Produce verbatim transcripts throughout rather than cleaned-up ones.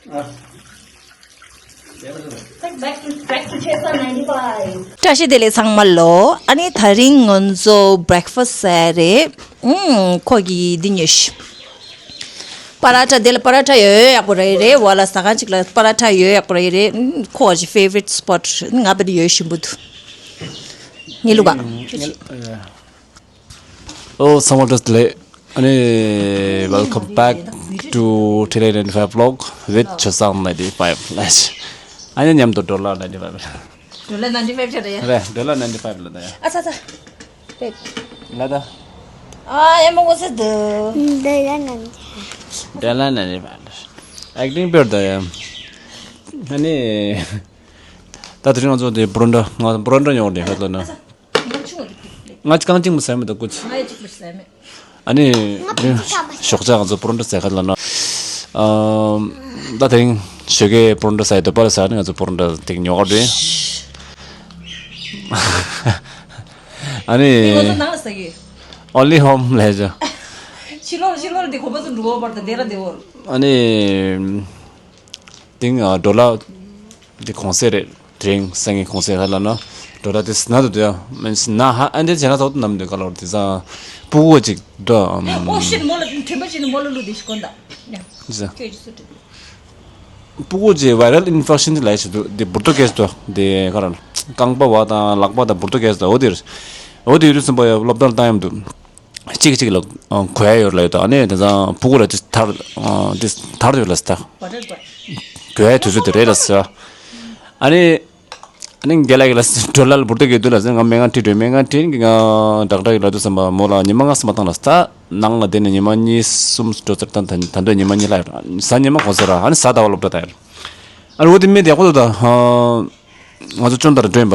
Back to, back to Chesa ninety-five. བཀྲ་ཤིས་བདེ་ལེགས་ཚང་མ་ལོ། ཨ་ནི་དེ་རིང་ང་ཚོ་breakfast་ཟ་ཡ་རེད། ཨུམ། ཁོ་གིས་འདི་ཉོས་ཤག་པ་ར་ཐ། དེ་ལ་པ་ར་ཐ་ཡོད་ཡག་པོ་རེད་རེད། འོ་ལ་ཟ་ཁང་ཅིག་ལ་པ་ར་ཐ་ཡོད་ཡག་པོ་རེད་རེད། ཨུམ། ཁོ་གི་favourite spot་ང་བ་དེ་ཡོད་ཞིམ་པོ་འདུག་ངའི་ལུག་ག Oh, someone just late. ཨ་ནི། Welcome back to Thai Lady ninety-five vlog with Chosang ninety-five. ཨ་ནི་མཉམ་དུ་Dollar ninety-five་རེད། Dollar ninety-five་ཆགས་རེད། རེད། Dollar ninety-five་ལ་ད་ཡ། ཨ་ཚ་ཚ། རེད། ལ་ད། ཨ་ཡ་མ་ངོ་ཚ་འདུག Dollar ninety-five། Dollar ninety-five་རེད། Acting་བེར་ད་ཡ། ཨ་ནི། ད་དེ་རིང་ང་ཚོ་དེ་Bronda། ང་Bronda་ཡོང་རེད་ཧ་ལ་ན། ང་རྐང་གཅིག་མ་ཟ་མེད་ད་སྐུ་མཁྱེན། ང་ཡི་གཅིག་མ་ཟ་མེད། ཨ་ནི། ཞོགས་ཇ་ང་ཚོ་Bronda་ཟ་ག་ལ་ན། ཨམ། ད་དེ་རིང་ཞོགས་ཀས་Bronda་ཟ་ཡི་དོ་པར་ཟ་ནི་ང་ཚོ་Bronda་དེ་ཉོ་ག་འགྲོ་ཡིན། ཨ་ནི། ང་ཚོ་ནང་ལ་ཟ་གི། Only home་ལས་ཇ། ཕྱི་ལོགས་ཕྱི་ལོགས་དེ་གོ་པ་ཚོ་འགྲོ་བར་དང་དེ་ར་དེ་འོར། ཨ་ནི། དེང་ཨ་Dollar་དེ་གོང་ཚད་རེད། དེ་རིང་སང་ཉིན་གོང་ཚད་ཧ་ལ་ན་Dollar་དེ་ཟ་ན་དུ་དུ་ཡ་མིན་ཟ་ན་ཧ་ཨ་འདྲ་བྱས་ན་ཐོག་ཏུ་ནམ་དུ་ག་ལོར་དེ་ཙང་ཕྲུ་གུ་ཅིག་འགྲོ་ཨམ། Oh shit་མོ་ལ་དྲན་པ་བྱས་ནས་མོ་ལ་ལུ་དེ་ཞིག་གོན་ད། ཡ། ཟ། ཁྱོད་ཀྱི་སུ་དྲན། ཕྲུ་གུ་ཅིག་viral infection་དེ་ལ་ཞིག་འདུག་དེ་འབུར་ཏོ་སྐྱེས་འདུག་དེ་ག་རང་རྐང་པ་བ་དང་ལག་པ་དང་འབུར་ཏོ་སྐྱེས་འདུག་འོ་དེ་རེད། འོ་དེ་ཡོད་དུས་ཙམ་པ་ཡ་སློབ་གྲྭར་བཏང་ཡམ་འདུག་གཅིག་གཅིག་ལ་གོ་ཡ་ཡོད་ལ་ཡོད་དོ། ཨ་ནི་དེ་ཙང་ཕྲུ་གུ་ལ་དེ་དར་དེ་དར་ཡོད་ལ་སི་ད་གོ་ཡ་དུས་ཚོད་དེ་རེད་ལ་སི། ཨ་ནི་ཨ་ནི་རྒན་ལགས་ལ་སི་འགྲོ་ལ་འབུར་ཏོ་གི་དུས་ལ་སི་ང་སྨན་ཁང་ཁྲིད་འགྲོ། སྨན་ཁང་ཁྲིད་ང་ཌག་ཊར་གི་ལ་དུས་ཙམ་པ་མོ་ལ་ཉི་མ་ལྔ་སི་མ་བཏང་ལ་སི་ད་ནང་ལ་དེ་ནས་ཉི་མ་གཉིས་གསུམ་འགྲོ་ཚར། ད་ད་དུང་ཉི་མ་གཉིས་ལྷག་ཡོད། གཟའ་ཉི་མ་གོ་ཚར་ར། ཨ་ནི་གཟའ་ཟླ་བ་སློབ་གྲྭ་ད་ཡར། ཨ་ནི་འོ་དེ་མི་དེ་ཡག་པོ་འདུག་ད། ང་ཚོ་ཅོན་ཏར་སྒྲོན་པ་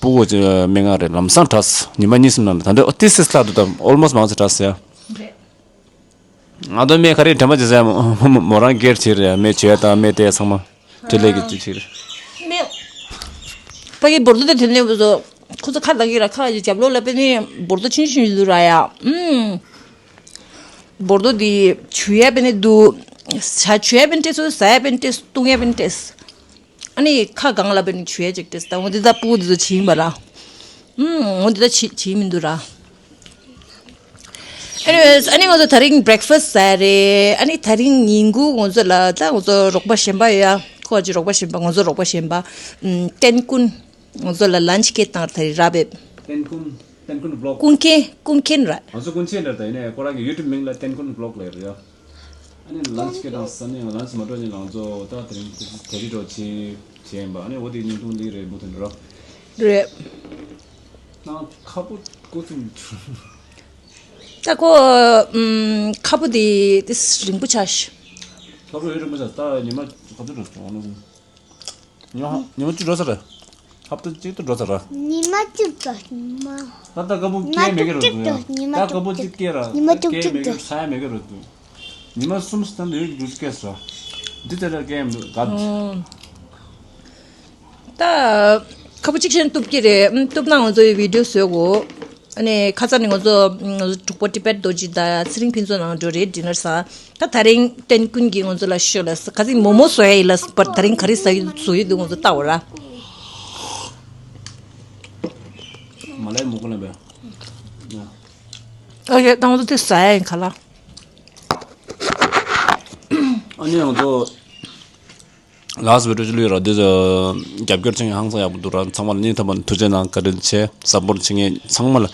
ཕྲུ་གུ་ཅིག་སྨན་ཁང་རེད། ལམ་སང་དྲག་ཉི་མ་གཉིས་གསུམ་ནང་ལ་ད་འདོད་ཏི་སིས་ལྷག་འདུག་ད་ཨོལ་མོ་སི་མང་ཚེ་དྲག་ཡ། རེད། ང་ཚོ་སྨན་ཁ་རེ་དྲན་པ་ཅི་ཟེར་མོ་རང་སྒེར་བྱེད་རེད། སྨན་བྱེད་ཡ་དང་སྨན་དེ་ཚང་མ་དེ་ལས་ཀྱི་ཅི་བྱེད་རེད། སྨན་ཕ་གི་འབུར་ཏོ་དེ་དེ་ནས་བུ་ཚོ་ཁོ་ཚོ་ཁ་ལག་གི་ར་ཁ་ཡི་རྒྱབ་ལོགས་ལ་པེ་ནི་འབུར་ཏོ་ཆུང་ཆུང་ཡོད་ར་ཡ། ཨུམ། འབུར་ཏོ་དེ་བྱུ་ཡ་པེ་ནི་འདུག་ཇ་བྱུ་ཡ་པེ་ནི་ཏེ་ཚོ་ཟ་ཡ་པེ་ནི་ཏེ་བཏུང་ཡ་པེ་ནི་ཏེ། ཨ་ནི་ཁ་གང་ལ་བེར་ནི་བྱུ་ཡ་ཅིག་སྤྲད་ད་འོ་འདི་ད་ཕྲུ་གུ་འདི་ཚོ་བྱིན་པ་ར། ཨུམ། འོ་འདི་ད་བྱི་བྱིན་མི་འདུག་ར། Anyways ཨ་ནི་ང་ཚོ་དེ་རིང་breakfast་ཟ་རེད། ཨ་ནི་དེ་རིང་ཉིན་གུང་ང་ཚོ་ལ་ད་ང་ཚོ་རོགས་པ་གཞན་པ་ཡོད་ཡ། ཁོ་ཅི་རོགས་པ་གཞན་པ་ང་ཚོ་རོགས་པ་གཞན་པ། ཨུམ། ཏན་ཀུན་ང་ཚོ་ལ་lunch་སྐད་བཏང་དེ་རིང་ར་བེབ། ཏན་ཀུན། ཏན་ཀུན་vlog། ཀུན་མཁྱེན་ཀུན་མཁྱེན་ར། ང་ཚོ་ཀུན་མཁྱེན་རེད་ད། ཡིན་ནའི་ཁོ་རང་གི་YouTube་མིང་ལ་ཏན་ཀུན་vlog་ལབ་རེད་ཡ། ཨ་ནི་lunch་སྐད་བཏང་ཟ་ནས་lunch་མ་འགྲོ་ནས་ང་ཚོ་ད་དེ་རིང་དེ་རིང་འགྲོ་བྱེད་བྱེད་ཡིན་པ། ཨ་ནི་འོ་དེ་བརྙན་ཐུང་འདི་རེད་མུ་མཐུད་འགྲོ། རེད། ནང་ཁ་པོ་ཀོ་ཚུན། ད་ཁོ་ཨུམ་ཁ་པོ་དེ་དེ་རིང་པོ་ཆགས་ཤག་ཁ་པོ་ཡོད་རིང་པོ་ཆགས། ད་ཉི་མ་ག་ཚོད་འགྲོ་སོང་ཨ་ནི། ཉི་མ་ཉི་མ་གཅིག་འགྲོ་ས་རེད། ཧབ་ཏ་གཅིག་ཏུ་འགྲོ་ས་རེད། ཉི་མ་གཅིག་འགྲོ་ཉི་མ། ད་ལྟ་ཀ་བུ་ཉི་མ་སྐྱེ་མེད་ཀྱི་རེད་འདུག་ཉི་མ་ད་ཀ་བུ་གཅིག་སྐྱེ་ར་ཉི་མ་སྐྱེ་མེད་ཀྱི་ས་ཡ་མེད་ཀྱི་རེད་འདུག་ཉི་མ་གསུམ་སྟེང་དུ་ཡོད་འགྲོ་སྐྱེ་ས། འདི་ལྟ་ལ་སྐྱེ་མེད་འདུག་ག་ད་ཁ་བུ་གཅིག་ཤན་གཏུབ་ཀྱི་རེད། ཨུམ། གཏུབ་ན་ང་ཚོ་ཡི་video་བཟོས་གོ་ཨ་ནི་ཁ་སང་ནས་ང་ཚོ་ང་ཚོ་གྲོགས་པོ་ཏི་པེད་རྡོ་རྗེ་དང་ཚེ་རིང་ཕུན་ཚོགས་ནང་འགྲོ་རེད་dinner་ཟ། ད་དེ་རིང་ཏན་ཀུན་གྱིས་ང་ཚོ་ལ་ཤོད་ལ་ཁ་སང་མོ་མོ་བཟོ་ཡ་ཡིན་ལ་པར་དེ་རིང་ག་རེ་ཟ་ཡི་བཟོ་ཡི་འདུག་ང་ཚོ་ལྟ་བ་ར། མ་ལས་མོ་ཀོ་ལ་བས། ཨོ་ཡ་ད་ང་ཚོ་དེ་ཟ་ཡ་ཡིན་ག་ལ། ཨ་ནི་ང་ཚོ་ལགས་བི་ཌི་ཡོ་ཅིག་ལུས་ར་འདི་ཚོ་རྒྱབ་སྐྱོར་བྱེད་མཁན་ཧང་སང་ཡག་པོ་འདུག་ར། ཚང་མ་ལ་སྙིང་ཐག་པ་ནས་ཐུགས་རྗེ་གནང་བཀའ་དྲིན་ཆེ། སཔོར་བྱེད་མཁན་ཚང་མ་ལ།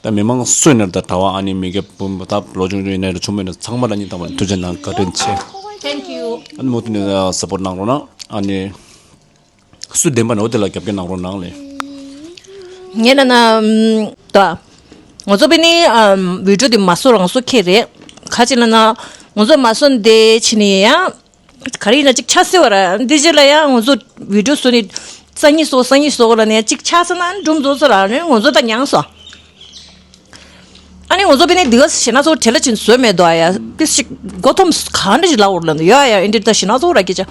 ད་མི་མང་སུ་ཡིན་ན་ད་གྲྭ་བ་ཨ་ནི་མི་རྒན་བུ་མོ་ད་ལོ་ཆུང་ཆུང་ཡིན་ན་ར་ཆུང་མ་ཡིན་ན་ཚང་མ་ལ་སྙིང་ཐག་པ་ནས་ཐུགས་རྗེ་གནང་བཀའ་དྲིན་ཆེ། Thank you. ཨ་ནི་མུ་མཐུད་ནས་སཔོར་གནང་རོགས་གནང་། ཨ་ནི་སུ་བདེན་པ་ན་འོ་དེ་ལ་རྒྱབ་སྐྱོར་གནང་རོགས་གནང་ལེ། ངས་ན་ན་ད་ང་ཚོ་བི་ནི་བི་ཌི་ཡོ་དེ་མ་བཟོ་རང་བཟོ་ཁེ་རེད། ག་ཅི་ན་ན་ང་ཚོ་མ་བཟོ་འདི་ཕྱི་ནས་ཡང་ག་རེ་ཡིན་ན་ཅིག་ཆ་སེ་བ་ར། འདི་རྗེས་ལ་ཡང་ང་ཚོ་བི་ཌི་ཡོ་བཟོ་ནི་སང་ཉིན་བཟོ་སང་ཉིན་བཟོ་གོ་ལ་ནས་ཅིག་ཆ་ས་ན་འགྲུམ་བཟོ་ས་ར་ནས་ང་ཚོ་ད་མྱངས་སོ། ཨ་ནི་ང་ཚོ་བི་ནི་འདི་ག་ཞེ་ན་ཚོ་བྲེལ་ལ་ཅིན་བཟོས་མེད་དོ་ཡ། ཏི་ཞིག་མགོ་འཐོམས་གང་འདྲ་ཞིག་ལ་འོར་ལ་འདུག་ཡ་ཡ་ཨིན་འདྲ་ད་ཞེ་ན་ཚོ་ར་སྐད་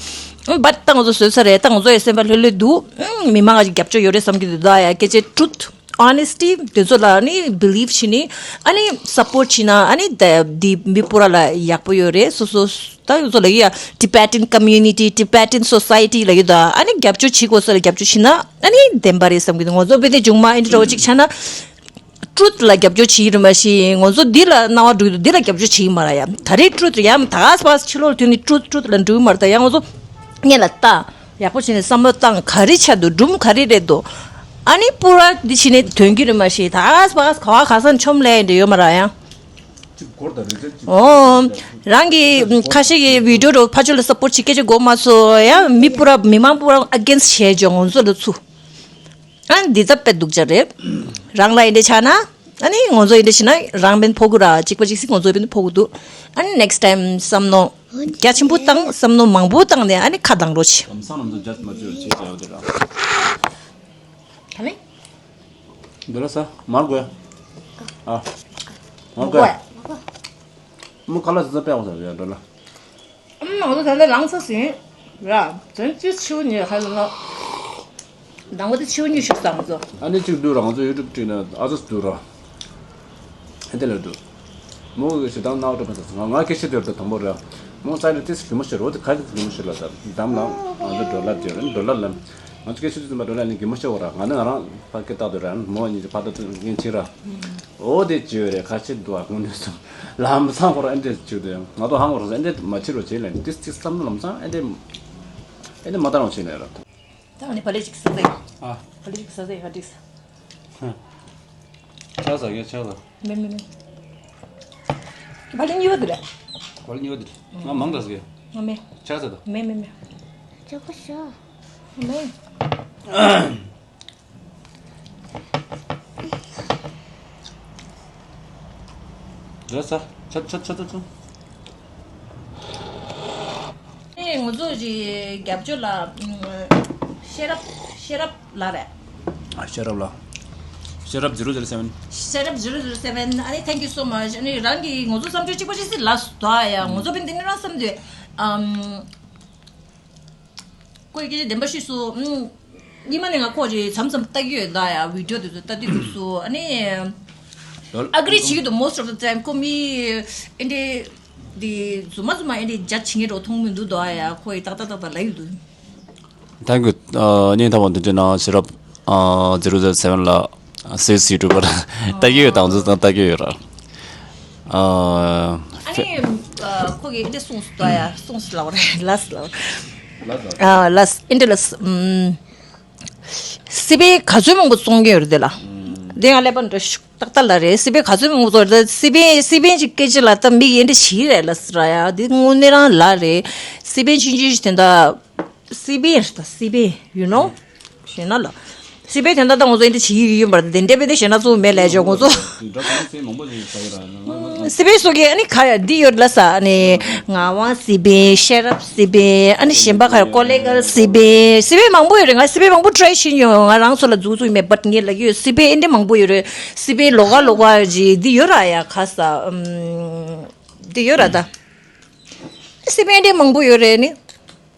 ཆ། བད་ད་ང་ཚོ་བཟོས་ས་རེད། ད་ང་ཚོ་ཡ་སེམས་པ་ལྷོད་ལྷོད་འདུག་མི་མང་ང་ཅིག་རྒྱབ་སྐྱོར་ཡོད་རེད་བསམ་གྱི་འདུག་ད་ཡ་སྐད་ཆ་ཊུ་རུ་ཐི། honesty དེ་ཚོ་ལ་ཨ་ནི་believe བྱས་ནས་ཨ་ནི་support བྱས་ན་ཨ་ནི་ད་འདི་མི་པུ་ར་ལ་ཡག་པོ་ཡོད་རེད། སོ་སོ་ད་ཡོད་ཚོ་ལ་ཡ་Tibetan community, Tibetan society ལ་ཡོད་ད། ཨ་ནི་རྒྱབ་སྐྱོར་བྱེད་དགོས་ས་ལ་རྒྱབ་སྐྱོར་བྱས་ན་ཨ་ནི་བདེན་པ་རེད་བསམ་གི་འདུག་ང་ཚོ་དཔེ་དེ་མཇུག་མ་ཨེ་འདྲ་འདྲ་བོ་ཅིག་ཆགས་ན། Truth ལ་རྒྱབ་སྐྱོར་བྱེད་ཀྱི་རེད་མ་གཞི་ང་ཚོ་འདི་ལ་སྣང་བ་འགྲོ་གི་འདུག་འདི་ལ་རྒྱབ་སྐྱོར་བྱེད་ཀྱི་མ་རེད་ཡ། ད་རེས་Truth ཡ་ད་ག་སྤ་ཕྱི་ལོགས་ལ་ཐོན་ནས་Truth Truth ལ་འགྲོ་གི་མ་རེད། ད་ཡ་ང་ཚོ་སྔོན་ལ་ལྟ་ཡག་པོ་བྱས་ནས་བསམ་བློ་བཏང་ག་རེ་ཆགས་འདུག་སྒྲུང་ག་རེ་རེད་འདུག་ཨ་ནི་པུ་ར་འདི་བྱས་ནས་ཐོན་གྱི་རེད་མ་གཞི་ད་ག་སྤ་ག་བ་ག་ས་ནས་ཆོམ་ལས་འདྲ་ཡོད་མ་རེད་ཡ། གཅིག་སྐོར་དང་རེ་ཚན་གཅིག་ཨོ། རང་གི་ཁ་ཤས་ཀྱི་video དུ་ཕ་ཆོས་ལ་support བྱེད་སྐད་ཆ་གོ་མ་སོང་ཡ། མི་པུ་ར་མི་མང་པུ་ར་against བྱས་ཅོ་ང་ཚོ་ལ་ཚུ། ཨ་ནི་འདི་ལྟ་དཔེ་སྡུག་ཅག་རེད། རང་ལ་ཡིན་འདྲ་ཆགས་ན། ཨ་ནི་ང་ཚོ་ཡིན་འདྲ་བྱས་ན་རང་བན་ཕོག་གི་ར་གཅིག་པ་གཅིག་སྲིད་ང་ཚོ་བན་ཕོག་གི་འདུག་ཨ་ནི་next time བསམ་མནོ་རྒྱ་ཆེན་པོ་བཏང་བསམ་མནོ་མང་པོ་བཏང་ནས་ཨ་ནི་ཁ་གདངས་རོགས་བྱེད། ལམ་སང་ལམ་སང་just མ་བཅོས་བྱེད་ཀྱང་འདི་ར། ག་ལེ། འདི་ལ་ས་མར་དགོས། ཨ། མར་དགོས། མོ་ཁ་ལ་ཟ་ཟ་པས་འོ་ཟ་རེད་འདི་ལ། ཨམ་ང་ཚོ་ད་ལྟ་ལངས་ས་ཟིན་ར། དོན་ཅི་ཆིའུ་ཉི་ཧ་ལ་ལ། དང་པོ་དེ་ཆིའུ་ཉི་ཤུགས་བསམ་ཚོ། ཨ་ནི་གཅིག་འདུག་ར་ང་ཚོ་YouTube བྲིས་ན་ཨ་ཙི་འདུག་ར། ཨ་དེ་ལ་འདུག་མོ་གི་ཞེ་སྡང་ནག་འགྲོ་ཕན་ཚ་ང་ང་སྐད་ཆ་དེར་ད་དང་པོ་ར། མོ་རྩ་ནས་ཏིས་གི་མོ་ཤེས་རོ་དེ་ག་རེ་གི་མོ་ཤེས་ལ་ད་དམ་ལ་ང་ཚོ་ཌོ་ལར་དེ་ར་ཌོ་ལར་ལ། ང་ཚོ་སྐད་ཆ་དེ་ཚོ་མ་ཌོ་ལར་ལ་གི་མོ་ཤེས་བ་ར་ང་ནི་ང་རང་ཕ་སྐད་བཏགས་དུ་ར་མོ་གཉིས་ཕ་ད་དུ་ངན་ཆིག་ར། ཨོ་དེ་བྱོས་རེད་ཁ་ཆེ་འདུག་ཨ་ཁོང་ནས་སོང་། ལམ་སང་ཁོ་རང་ཨེ་འདྲས་བྱོས་དེ་ང་ཚོ་ཧང་བོ་རང་ཨེ་འདྲས་མ་བྱེད་རོགས་བྱེད་ལན་ཏིས་ཏིས་བསམ་ན་ལམ་སང་ཨེ་འདྲས་ཨེ་འདྲས་མ་བཏང་རོགས་བྱེད་ལན་ར། ད་ང་ནི་བ་ལེ་ཅིག་ཟ་ཟེ། ཨ། བ་ལེ་ཅིག་ཟ་ཟེ་ཧ་ཏིས། ཆག་ཟ་གེ་ཆག་ཟ། མེ་མེ་མེ། བ་ལེ་ཉི་བ་དེ་རེད། བ་ལེ་ཉི་བ་དེ་རེད། ང་མང་དྲགས་ཟ་གེ། ང་མེ། ཆག་ཟ་ད། མེ་མེ་མེ། ཆག་པ་ཤ། མེ། རེད་ས། ཆ་ཆ་ཆ་ཆ་ཆ། ཨེ་ང་ཚོ་གི་རྒྱབ་སྐྱོར་ལ་ཤེས་རབ་ཤེས་རབ་ལ་རེད། ཤེས་རབ་ལ། ཤེས་རབ་zero zero seven། ཤེས་རབ་zero zero seven ཨ་ནི་thank you so much ཨ་ནི་རང་གི་ང་ཚོ་བསམ་ཚུལ་གཅིག་པ་ཅིག་སྲིད་ལ་སུ་དོ་ཨ་ཡ་ང་ཚོ་བན་དེ་ནི་རང་བསམ་དུས་ཨམ། ཁོས་སྐད་ཆ་བདེན་པ་ཤོད་སོང་། ཨུམ། སྔོན་མ་ནས་ང་ཁོ་ཅིག་མཚམས་མཚམས་ལྟ་གི་ཡོད་ད་ཡ། བི་ཌིའོ་དེ་ཚོ་ལྟ་དུས་འདུག་སོ་ཨ་ནི། ཨ་གི་རི་བྱེད་ཀྱི་འདུག most of the time ཁོ་མི་ཨེ་འདྲས་འདི་རྫུན་མ་རྫུན་མ་ཨེ་འདྲས་རྒྱ་བྱེད་མཁན་རོ་མཐོང་མི་འདུག་ད་ཡ། ཁོ་ཡི་ཏག་ཏག་ཏག་ཏག་ལབ་ཡོད་འདུག Thank you. ཨ་སྙིང་ཐག་པ་འདི་འདྲའི་ནང་ཤེས་རབ་ཨ་zero zero seven ལ་སེ་སི་ཡུ་ཊུབ་པར་ལྟ་གི་ཡོད་དང་འཛུལ་དང་ལྟ་གི་ཡོད་ར། ཨ་ནི་ཨ་ཁོ་གིས་འདི་གསུངས་སོང་ད་ཡ། གསུངས་སོང་ལབ་རེད་ལབ་སོང་ལབ། ལབ་སོང་། ཨ་ལབ་སོང་། འདི་ལབ་སོང་། ཨམ། སི་པན་ག་ཚོད་མང་པོ་བཙོང་གི་ཡོད་རེད་དེ་ལ། དེ་ང་ཀླད་པ་འདྲ་ཤུགས་ཏག་ཏག་ལ་རེད། སི་པན་ག་ཚོད་མང་པོ་བཙོང་རེད། སི་པན་སི་པན་གྱི་སྐད་ཆ་ལ་ད་མི་གིས་འདི་བྱེད་རེད་ལབ་སོང་ར་ཡ། འདི་དངོས་གནས་རང་ལབ་རེད། སི་པན་ཆུང་ཆུང་ཞིག་དེ་འདྲ། སི་པན་རེད་ད་སི་པན་you know། ཞེ་ན་ལ། སི་པན་དེ་འདྲ་ད་ང་ཚོ་འདི་བྱེད་ཀྱི་ཡོད་པ་རེད། དེ་འདྲ་བས་དེ་ཞེ་ན་གཙོ་བོ་མེད་ལས་ཅོ་ང་ཚོ། འདྲ་གང་སེ་མང་པོ་ཞིག་ཟ་གི་ར་ང་ང་ང་། སི་པན་སོགས་ཀྱིས་ཨ་ནི་ག་ཡ་འདི་ཡོད་ལ་ས་ཨ་ནི་ངག་དབང་སི་པན་ཤེས་རབ་སི་པན་ཨ་ནི་གཞན་པ་ག་རེ་ཀོ་ལེ་གལ་སི་པན་སི་པན་མང་པོ་ཡོད་རེད། ང་སི་པན་མང་པོ་ཊ་རའི་བྱེད་མྱོང་། ང་རང་ཚོ་ལ་འཛུགས་འཛུགས་མེད་བཊ་ངས་ལབ་ཀྱི་ཡོད། སི་པན་ཨེ་འདྲ་མང་པོ་ཡོད་རེད། སི་པན་ལོགས་ཀ་ལོགས་ཀ་ཅིག་འདི་ཡོད་ར་ཡ་ག་ས་ཨམ། འདི་ཡོད་ར་ད། སི་པན་ཨེ་འདྲ་མང་པོ་ཡོད་རེད་ནི།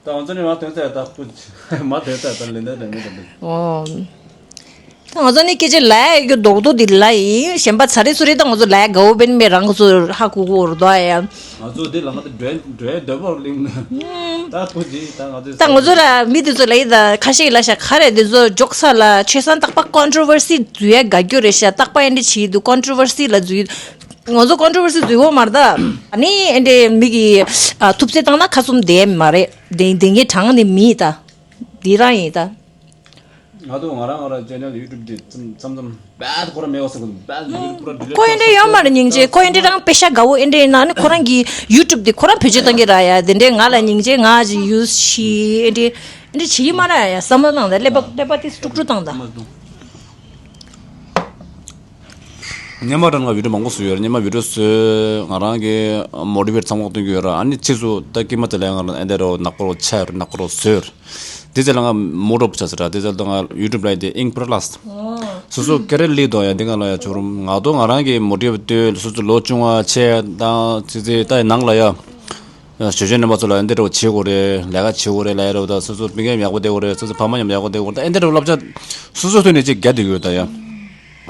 ད་ང་ཚོ་ནི་མ་དོན་ཚད་ད་ཁུ་མ་དོན་ཚད་ད་ལེན་ད་ལེན་ད་ལེན། ཨོ། ད་ང་ཚོ་ནི་སྐད་ཆ་ལ་ཡ་རྡོག་རྡོག་འདི་ལ་ཡིན། གཞན་པ་ཚ་རེ་སུ་རེ་ད་ང་ཚོ་ལ་ཡ་དགའ་བོ་བན་མེད་རང་ཚོ་ཧ་གོ་གོ་རུ་དོ་ཡ། ང་ཚོ་འདི་ལ་ང་ཚོ་འགྲོའི་འགྲོའི་འདོད་པོར་གླིང་ན་ད་ཁུ་ཅི་ད་ང་ཚོ། ད་ང་ཚོ་ར་མི་འདི་ཚོ་ལ་ཡི་ད་ཁ་ཤས་ལ་ཤ་ཁ་རེ་འདི་ཚོ་འཇོག་ས་ལ་ཆོས་སང་རྟག་པ་ཀོན་ཊོ་ཝར་སི་འཛུལ་ཡ་དགའ་རྒྱུ་རེད་ཤ། རྟག་པ་ཨེ་འདྲ་བྱེད་འདུག་ཀོན་ཊོ་ཝར་སི་ལ་འཛུལ། ང་ཚོ་ཀོན་ཊོ་ཝར་སི་འཛུལ་འོ་མ་རེད་ད། ཨ་ནི་ཨེ་འདྲའི་མི་གི་ཨ་ཐུབ་ཚད་བཏང་ན་ཁ་བཙུམ་བསྡད་མ་རེད། བསྡད་བསྡད་མཁན་གྲངས་ནི་མི་ད། འདི་རང་ཡིན་ད། ང་ཚོ་ང་རང་ང་རང་ཅེ་ནལ་ཡུ་ཊུབ་འདི་མཚམས་མཚམས་མཚམས་བད་ཁོ་རང་མེད་པ་སེ་ཁོ་བད་ཡུ་ཊུབ་པུ་ར་ཌི་ལིཊ་ཁོ་ཨེ་འདྲའི་ཡོད་མ་རེད་སྙིང་རྗེ། ཁོ་ཨེ་འདྲའི་རང་པེ་ཤ་དགའ་བོ་ཨེ་འདྲའི་ཡིན་ན་ཨ་ནི་ཁོ་རང་གི་ཡུ་ཊུབ་འདི་ཁོ་རང་བེད་སྤྱོད་བཏང་གི་ར་ཡ། དེ་འདྲའི་ང་ལ་སྙིང་རྗེ་ང་ཅིག་ཡུ་སི་བྱེད་ཨེ་འདྲའི་ཨེ་འདྲའི་བྱེད་ཀྱི་མ་ར་ཡ། བསམ་བློ་བཏང་ད་ཀླད་པ་ཀླད་པ་དེ་དཀྲུག་དཀྲུག་བཏང་ད། སྔོན་མ་རང་ང་བི་ཌིའོ་མང་པོ་བཟོས་ཡོད་རེད། སྔོན་མ་བི་ཌིའོ་བཟོས་ང་རང་གི་མོ་ཊི་ཝེཊ་ཚང་མ་སྟོན་གྱི་ཡོད་ར། ཨ་ནི་ཕྱིས་སུ་ད་སྐྱེས་མ་དེ་ལས་ང་རང་ཨེ་འདྲ་རོ་ནག་པོ་རོ་ཆ་ཡོད་རེད། ནག་པོ་རོ་བཟོས་ཡོད་རེད། དེ་ཚེ་ལ་ང་མོ་ཊོ་བུ་ཆ་ཟེར་ར། དེ་ཚེ་ལ་ང་ཡུ་ཊུབ་ལ་དེ་ཨིང་པུ་ར་ལ་སོ་སོ་ཀེ་རེ་ལི་དོ་ཡ་འདི་ང་ལ་ཡ་ཆོ་རུམ་ང་དོ་ང་རང་གི་མོ་ཊི་ཝེཊ་སྟོན་སོ་སོ་ལོ་ཆུང་བ་ཆེ་དང་ཚེ་ཚེ་ད་ནང་ལ་ཡ། ཞོ་ཞོ་ནས་མ་ཚོ་ལ་ཨེ་འདྲ་རོ་བྱེད་དགོས་རེད། ལས་ཀ་བྱེད་དགོས་རེད་ལབ་ཡ་རོ། ད་སོ་སོ་སྤུན་ཀྱག་ཡག་པོ་བསྡད་དགོས་རེད། སོ་སོ་ཕ་མ་མཉམ་ཡག་པོ་བསྡད་དགོས་རེད། ད་ཨེ་འདྲ་རོ་བསླབ་བྱ་སོ་སོ་ཐོག་ནས་ཅིག་རྒྱ་བསྡད་ཡོད་ད་ཡ།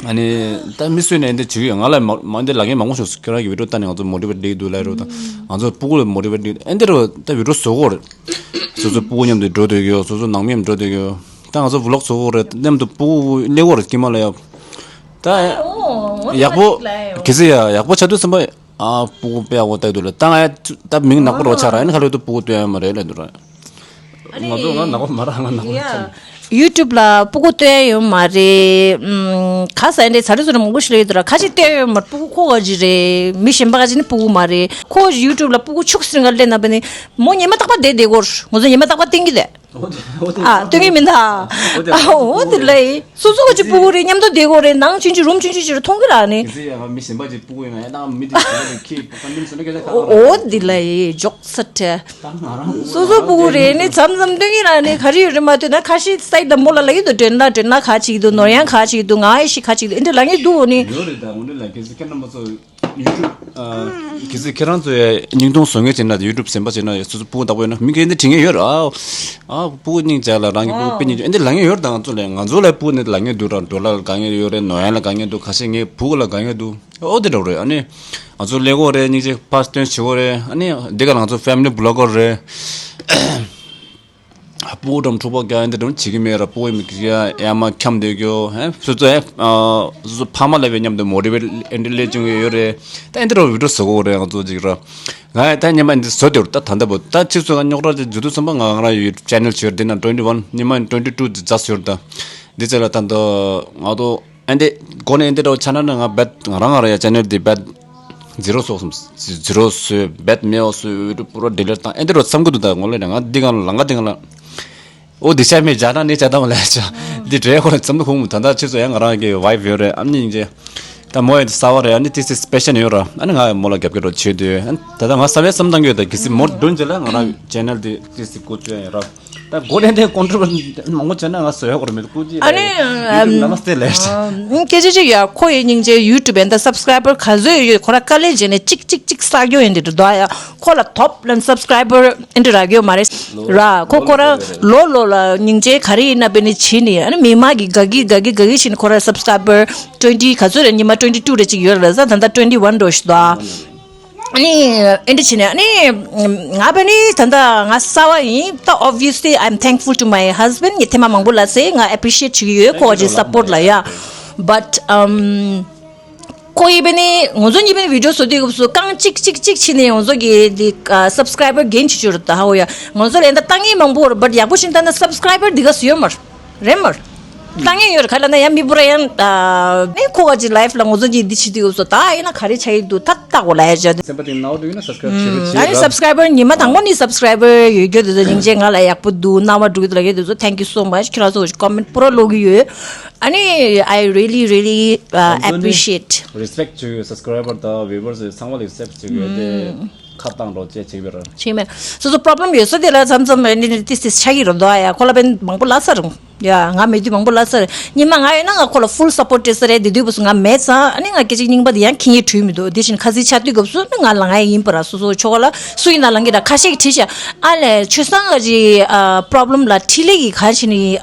ཨ་ནི་ད་མི་སུས་ནས་འདི་བྱེད་ཀྱི་ཡོད། ང་ལ་མ་མ་འདི་ལ་རྒན་མང་པོ་བྱུང་སོང་། ཁྱོད་རང་གི་བི་ཌིའོ་ལྟ་ནས་ང་ཚོ་མོ་ཊི་ཝེཊ་བསྡད་འདུག་ལབ་རེད་ད། ང་ཚོ་སྤུ་གུ་ལ་མོ་ཊི་ཝེཊ་བསྡད་འདི་འདྲ་ད་བི་ཌིའོ་བཟོ་གི་ཡོད་རེད། སོ་སོ་སྤུ་གུ་མཉམ་དུ་འགྲོ་སྡོད་ཀྱི་ཡོད། སོ་སོ་ནང་མི་མཉམ་འགྲོ་སྡོད་ཀྱི་ཡོད། ད་ང་ཚོ་བི་ལོག་བཟོ་གི་ཡོད་རེད། མཉམ་དུ་སྤུ་གུ་སླེབས་ཀྱི་ཡོད་རེད། དཀྱིལ་མ་ལ་ཡ། ད་ཡག་པོ་གལ་སྲིད་ཡ་ཡག་པོ་ཆགས་དུས་ཙམ་པ། ཨ་སྤུ་གུ་དཔེ་ཡག་པོ་ལྟ་གི་འདུག་ལ། ད་ང་ད་མིང་ནག་པོ་རོ་ཆགས་ར། ཨ་ནི་ཁ་ལོ་ཏུ་སྤུ་གུ་སྟོན་ཡ་མ་རེད་ལབ་འདུག་ར། ང་ཚོ་ང་ནག་པོ་མ་ར། ང་ནག་པོ་ཆགས། ཡུ་ཊུབ་ལ་སྤུ་གུ་སྟོན་ཡ་ཡོད་མ་རེད། ཨམ། ག་ས་འདྲེ་ཚ་རུ་ཚུ་ར་མང་པོ་ཞིག་ལ་ཡོད་དུ་ར། ཁ་ཅིག་སྟོན་ཡ་ཡོད་མ་རེད། སྤུ་གུ་ཁོ་ག་ཅི་རེད། མི་གཞན་པ་ག་ཅི་ནི་སྤུ་གུ་མ་རེད། ཁོ་ཡུ་ཊུབ་ལ་སྤུ་གུ་ཕྱུགས་ཟིན་ག་ལས་ན་བ་ནི་མོ་ཉི་མ་རྟག་པ་བསྡད་བསྡད་གོ། ང་ཚོ་ཉི་མ་རྟག་པ་བསྟན་གི་དེ། ཨ་སྟོན་གི་མིན་ད། ཨ་འོ་དེ་ལ་ཡིན། སོ་སོ་ག་ཅིག་སྤུ་གུ་རེད། མཉམ་དུ་བསྡད་དགོས་རེད། ནང་ཆུང་ཆུང་རུམ་ཆུང་ཆུང་ཞིག་རུ་མཐོང་གི་ར་ནི། གལ་སྲིད་ཡང་མི་གཞན་པ་ཅིག་སྤུ་གུ་ཡོད་ན་ཡང་ནང་མི་དེ་གཞན་པ་ཅིག་ཁྱི་པ་ཀ་མིན་སོ་ན་སྐད་ཆ་ཁ་ཁ་ཨོ་དེ་ལ་ཡི་འཇོག་ས་ཁྲལ། ད་ང་རང་སོ་སོ་སྤུ་གུ་རེད་ནི་མཚམས་མཚམས་སྟོན་གི་ར་ནི། ག་རེ་ཡོད་རེད་མ་ཐོས་ན་ཁ་ཤས་སའི་ད་མོ་ལ་ལ་ཡོད་དོ། དྲན་ལ་དྲན་ལ་ཁ་ཅིག་འདུག་ནོར་ཡང་ཁ་ཅིག་འདུག་ང་ཡི་ཤི་ཁ་ཅིག་འདུག་འདི་འདྲ་ལ་ངས་འདུག་ནི། ཡོད་རེད། ད་འོ་འདི་ལ་གལ་སྲིད་ཁྱེད་རྣམ་པ་ཚོ། ཡུ་ཊུབ། ཨ། གལ་སྲིད་ཁྱེད་རང་ཚོ་ཡ་སྙིང་སྟོང་བཟོ་མཁན་བྱས་ན། ཡུ་ཊུབ་གཞན་པ་བྱས་ན། སོ་སོ་སྤུ་གུ་བདག་པོ་ཡོད་ན་མི་གིས་འདི་དྲི་མཁན་ཡོད་རེད། ཨ། ཨ། སྤུ་གུ་སྙིང་རྗེ་ལ་རང་གི་སྤུ་གུ་དཔེ་སྙིང་རྗེ། འདི་ལབ་མཁན་ཡོད་རེད། ད་ང་ཚོ་ལ་ང་ཚོ་ལ་སྤུ་གུ་འདི་ལབ་མཁན་འདུག་ར། ཌོ་ལར་ལ་དགའ་མཁན་ཡོད་རེད། ནོར་ཡང་ལ་དགའ་མཁན་འདུག་ཁ་ཤས་ངའི་སྤུ་གུ་ལ་དགའ་མཁན་འདུག་ཨོ་དེ་འདྲ་རེད། ཨ་ནི་ང་ཚོ་ལས་ཀོ་རེད། སྙིང་རྗེ་ཕར་སྟོན་བྱེད་ཀོ་རེད། ཨ་ནི་འདི་ག་ལ་ང་ཚོ་ཕེ་མི་ལི་བི་ལོག་གར་རེད། སྤུ་གུ་འགྲམ་འཁྲུག་པ་རྒྱག་ཡ་འདི་འགྲམ་བྱེད་ཀྱི་མེད་ར། སྤུ་གུ་ཡ་མ་འཁྱམ་སྡོད་ཀྱོ། ཧེ་སོ་སོ་ཧེ་སོ་སོ་ཕ་མ་ལ་བའི་མཉམ་དུ་མོ་ཊི་ཝེཊ་ཨེ་འདྲ་ལས་བྱུང་ཡོད་རེད། ད་ཨེ་འདྲ་རོ་བི་ཌིའོ་བཟོ་གོ་རེད། ང་ཚོ་ཅིག་ར་ང་ད་ཉི་མ་འདི་བཟོ་དེ་རུ་ད་ད་ལྟ་བུ་ད་ཕྱིས་སུ་ང་རྙོག་དྲ་ཅིག་འཇུ་དུས་ཙམ་པ་ང་ང་རང་ཡོད་ཅེ་ནལ་ཅིག་ཡོད། འདི་ན་ཊུ་ཝེན་ཊི་ཝན། ཉི་མ་ཊུ་ཝེན་ཊི་ཊུ་ཅིག་ཛ་སུ་ཡོད། ད་འདི་ཚེ་ལ་ད་འདི་ང་ཚོ་ཨ་འདི་གོ་ནས་འདི་འདྲ་བོ་ཆགས་ན་ནི་ང་རྦད་ང་རང་ང་རང་ཡ་ཅེ་ནལ་འདི་རྦད་ཛི་རོ་སོགས་སམ། ཛི་རོ་སོས་རྦད་མེད་པ་སོས་འོས་འགྲོ་པུ་རོ་ཌི་ལིཊ་བཏང་ཨེ་འདི་རོ་བསམ་གི་འདུག་ད་ངོ་ལས་ནས་ང་འདི་གང་ལ་ལང་ག་འདི་གང་ལ་ཨོ་འདི་ཤ་མེད་ཇ་ན་ནི་ཇ་དང་ལས་ཆ་འདི་འདྲའི་ཁོ་ལ་བསམ་བློ་ཁུངས་མི་ད་ད་ཕྱིས་སུ་ཡང་ང་རང་གི་ཝའི་ཕི་ཡོད་རེད། ཨ་ནི་ཡིན་ཅེ་ད་མོ་ཡི་གསར་བ་རེད། ཨ་ནི་ཏི་སི་སི་པེ་ཤན་ཡོད་ར། ཨ་ནི་ང་མོ་ལ་རྒྱབ་སྐྱོར་རོ་བྱེད་དུས་ཨ་ནི་ད་ད་ང་བསམ་ཡས་བསམ་བཏང་གི་ཡོད། ད་གལ་སྲིད་མོ་འདོན་རྗེས་ལ་ང་རང་ཅེ་ནལ་འདི་ཏི་སི་སི་བཀོད་སྤྱོད་ཡིན་ར། ད་སྒོ་ནས་དེ་ཀོན་ཊི་རོལ་མང་པོ་བྱས་ན་ང་བཟོ་ཡག་གོ་ར་མེད། ཀུ་ཅི་ཨ་ནི་ཡུ་ཊུབ་ནམ་སྟེ་ལས། སྐད་ཆ་ཅིག་ཡ། ཁོ་ཡི་སྙིང་རྗེ་ཡུ་ཊུབ་ཡན་ད་སབ་སི་ཀ་རའི་བར་ག་ཚོད་ཡོད་ཁོ་ར་དཀའ་ལས་བྱས་ནས་གཅིག་གཅིག་གཅིག་བསགས་ཡོད་ཡིན་དེ་འདྲ་ཡ། ཁོ་ལ་ཐོབ་ལན་སབ་སི་ཀ་རའི་བར་ཨེ་འདྲ་རག་ཡོད་མ་རེད་ར། ཁོ་ཁོ་ར་ལོ་ལོ་ལ་སྙིང་རྗེ་ག་རེ་ཡིན་ན་བེ་ནི་བྱེད་ནི། ཨ་ནི་མི་མ་གི་ག་གི་ག་གི་ག་གི་བྱེད་ནི། ཁོ་ར་སབ་སི་ཀ་རའི་བར་ཊུ་ཝེན་ཊི་ག་ཚོད་རེད། ཉི་མ་ཊུ་ཝེན་ཊི་ཊུ་རེ་གཅིག་ཡོད་རེད་ཟ། ད་ལྟ་ཊུ་ཝེན་ཊི་ཝན་འགྲོ་ཞིག་འདུག་ཨ། ཨ་ནི་ཨེ་འདྲ་བྱས་ནས་ཨ་ནི་ང་བས་ནི་ད་ལྟ་ང་གསར་བ་ཡིན། ད་obviously I'm thankful to my husband. ངས་ཐེངས་མ་མང་པོ་ལབ་ཟེར། ང་ཨེ་པི་རི་ཤི་ཨེཊ་བྱེད་ཀྱི་ཡོད་ཁོ་གི་སབ་པོར་ལ་ཡ། But um ཁོ་ཡིས་བས་ནི་ང་ཚོ་གཉིས་བས་ནི་བི་ཌིའོ་བཟོ་དུས་སྐབས་སུ་རྐང་གཅིག་གཅིག་གཅིག་བྱས་ནས་ང་ཚོ་གི་འདི་སབ་སི་ཀ་རའི་བར་གེན་བྱེད་ཀྱི་ཡོད་རེད། ད་ཧ་གོ་ཡ། ང་ཚོ་ལ་ཡང་ད་ལྟ་ངེས་མང་པོ་རེད། But ཡག་པོ་ཞིག་ལྟ་ན་སབ་སི་ཀ་རའི་བར་འདི་ག་སུ་ཡོད་མ་རེད། རེད་མར། ལྟ་ངན་ཡོད་རེད། ག་ལ་ན་ཡང་མི་བུ་ར་ཡང་ཨ་ནི་ཁོ་ག་ཅིག་ལའིབ་ལ་ང་ཚོ་གཉིས་འདི་བྱེད་དུས་སྐབས་སུ་ད་ཡིན་ན་ག་རེ་ཆགས་ཡི་འདུག་ད་ལྟ་གོ་ལ་ཡ་བྱ་དུས། སེམས་པ་དེ་ནང་དུ་ཡིན་ན་སབ་སི་ཀ་རའིབ་བྱེད་རོགས་ཨ་ནི་བྱེད་ར། སབ་སི་ཀ་རའི་བར་ཉི་མ་དང་པོ་ནི་སབ་སི་ཀ་རའི་བར་ཡོད་རྒྱུ་དེ་ཚོ་སྙིང་རྗེ། ང་ལ་ཡག་པོ་འདུག་སྣང་བ་འགྲོ་གི་འདུག་ལབ་ཡོད་དེ་ཚོ། Thank you so much. ཁྱེད་རང་ཚོ་ཀོ་མེན་ཊི་པུ་ར་ཀློག་གི་ཡོད། ཨ་ནི་I really really uh, appreciate. རེ་སི་པེག་བྱེད་ཡོད། སབ་སི་ཀ་རའི་བར་དང་བིའུ་ཝར་སི་ཚང་མ་ལ་རེ་སི་པེག་བྱེད་ཡོད་དེ། ཁ་བཏང་རོགས་བྱེད་བྱེད་པར། ཆེ་མེད། སོ་སོ་པོ་རོབ་ལེམ་ཡོད་ས་དེ་ལ་མཚམས་མཚམས་ཨ་ནི་ཏིས་ཏིས་ཆགས་ཀྱི་རེད་འདུག་ཨ་ཡ། ཁོ་ལ་བན་མང་པོ་ལབ་ཚར། ཡ་ང་མེད་དུས་མང་པོ་ལབ་ཚར། ཉི་མ་ང་ཡོད་ན་ང་ཁོ་ལ་ཕུལ་སབ་པོར་སྤྲད་ས་རེད། དེ་དུས་བུ་སུ་ང་མེད་ཙང་ཨ་ནི་ང་སྐད་ཅིག་རྙིང་པ་དེ་ཡང་ཁྱི་ངའི་གྲུས་མི་འདུག་དེ་བཞིན་ཁ་སིའི་ཆ་དུས་སྐབས་སུ་ནི་ང་ལ་ང་ཡིན་པ་ར། སོ་སོ་ཆོ་ག་ལ་སུ་ཡིན་ན་ལང་གི་ར། ཁ་ཤས་ཀྱི་བྲིས་ཤག་ཨ་ལས་ཆོས་སང་ང་ཅི་པོ་རོབ་ལེམ་ལ་འཕྲིན་ལས་ཀྱི་ག་ཕྱིན་ནི་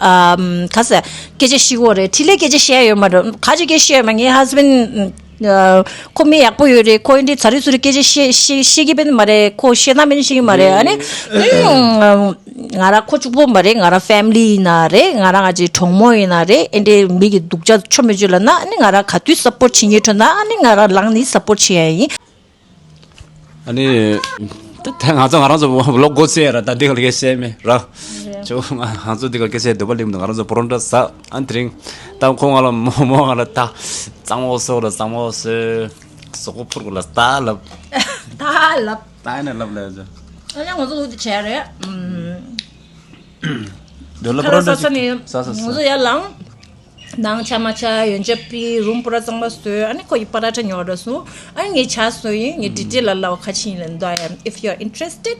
ག་ས་སྐད་ཆ་བཤད་གོ་རེད། འཕྲིན་ལས་སྐད་ཆ་བཤད་ཡོད་མ་རེད། ག་ཅི་སྐད་བཤད་ཡོད་མ། ངའི་ཧས་བེན་ཁོ་མི་ཡག་པོ་ཡོད་རེད། ཁོ་ཨེ་འདྲའི་ཚ་རི་ཚུ་རི་སྐད་ཆ་བཤད་བཤད་བཤད་ཀྱི་བན་མ་རེད། ཁོ་བཤད་ན་མེད་ཤེས་ཀྱི་མ་རེད། ཨ་ནི་ང་རང་ཁོ་གཅིག་པོ་མ་རེད། ང་རང་ཕེ་མི་ལི་ཡིན་ན་རེད། ང་རང་ང་ཅིག་གྲོགས་མོ་ཡིན་ན་རེད། ཨེ་འདྲའི་མི་གི་སྡུག་ཅག་ཆོ་མེད་ཅོ་ལབ་ན་ཨ་ནི་ང་རང་ག་དུས་སབ་པོར་བྱེད་ཉེ་ཁྲོ་ན་ཨ་ནི་ང་རང་ལངས་ནི་སབ་པོར་བྱེད་ཡ་ཡིན། ཨ་ནི། ད་ད་ང་ཚོ་ང་རང་ཚོ་ཝི་ལོག་འགོ་ཚུགས་ཡ་ར། ད་འདི་ག་ལ་སྐད་བཤད་མེད་ར། ཅོ་ང་ང་ཚོ་འདི་ག་སྐད་བཤད་འདོད་པ་ལེམ་འདུག་ང་རང་ཚོ་པོ་རོ་ཊ་ཟ། ཨ་ནི་དེ་རིང་ད་ཁོ་ང་ལ་མོ་མོ་ང་ལ་ད་གཙང་བོ་སོ་ལ་གཙང་བོ་སོ་སོག་པོ་ཕུར་གོ་ལ་ད་ལབ། ད་ལབ། ད་ཡིན་ན་ལབ་ལབ་ཟེར། ཨ་ནི་ང་ཚོ་འོ་དེ་བྱས་རེད། འདོད་ལ་ཁ་པོ་ར་རོ་ས་ས་ནས་ས་ས་ས་ང་ཚོ་ཡར་ལངས། ནང་ཆ་མ་ཆ་ཡོན་ཆབ་པི་རུམ་པུ་ར་གཙང་མ་བཟོས། ཨ་ནི་ཁོ་ཡི་པ་ར་ཊ་ཉོ་ར་སོང་། ཨ་ནི་ངས་ཇ་བཟོས་ཡིན། ངས་ཏི་ཏི་ལ་ལབ་ཁ་ཆེ་ཡིན་ལབ་འདུག་ཨ། If you are interested.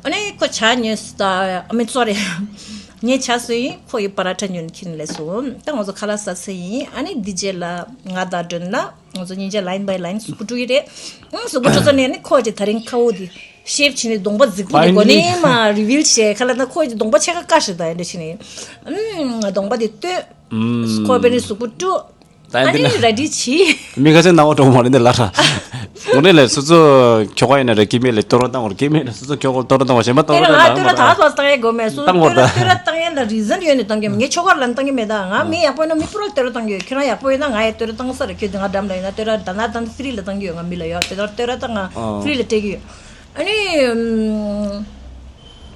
ཨ་ནི་ཁོ་ཇ་ཉོས་སོང་ད། I mean sorry. ངས་ཇ་བཟོས་ཡིན། ཁོ་ཡི་པ་ར་ཊ་ཉོ་ཁྱེར་ལབ་སོང་། ད་ང་ཚོ་ཁ་ལག་ཟ་ས་ཡིན། ཨ་ནི་འདི་རྗེས་ལ་ང་དང་སྒྲོན་ལ་ང་ཚོ་གཉིས་ཆ་ལ་ཡིན་པའི་ལ་ཡིན་ཟུག་པོ་དཀྲུག་གི་རེད། ཨང་ཟུག་པོ་དཀྲུག་ཚར་ནས་ཨ་ནི་ཁོ་ཅིག་ད་རིང་ཁ་བོ་དེ་ཤེབ་བྱས་ནས་གདོང་པ་རྫིག་པོ་དེ་གོ་ནས་མ་རི་བིལ་བྱས། ཁ་ལག་ན་ཁོ་ཅིག་གདོང་པ་ཕྱེད་ཀ་དཀར་ཞིག་ད་ཡིན་འདྲ་བྱས་ནས། ཨང་གདོང་པ་དེ་སྟོན། ཁོ་བས་ནི་ཟུག་པོ་དཀྲུག་ད་ཨ་འདི་ནི་ལ་ར་འདི་ཆི། མི་ཁ་ཅན་ནང་འོ་འགྲོ་མ་རེད་འདི་ལ་ར། འོ་ནི་ལས་སོ་སོ་ཁྱོ་ག་ཡིན་ན་རེད། སྐྱེ་དམན་ལས་ལྟོ་ར་བཏང་བར། སྐྱེ་དམན་ལས་སོ་སོ་ཁྱོ་ག་ལྟོ་ར་བཏང་བར་གཞན་པ་ལྟོ་ར་དེ་ལ་ང་བཏང་བར་ད། ལྟོ་ར་བཏང་ཡས་དགོས་མེད་སོ་བཏང་བར་ད། ལྟོ་ར་བཏང་ཡས་ལ་རི་ཛན་ཡོད་ནས་བཏང་གི་མེད། ངས་ཁྱོ་ག་ལ་བཏང་གི་མེད་ད། ང་མི་ཡག་པོ་ཡིན་ན་མི་ཕུ་ར་ལྟོ་ར་བཏང་གི་ཡོད། ཁྱོད་རང་ཡག་པོ་ཡིན་ན་ང་ཡས་ལྟོ་ར་བཏང་ས་རེད། ཁྱོད་དེ་ང་འགྲམ་ལ་ཡིན་ན་ལྟོ་ར་ད་ན་ད་ན་ཕི་རི་ལ་བཏང་གི་ཡོད། ང་མི་ལ་ཡོད་ལྟོ་ར་ལྟོ་ར་བཏང་ང་ཕི་རི་ལ་སྤྲད་གི་ཡོད། ཨ་ནི།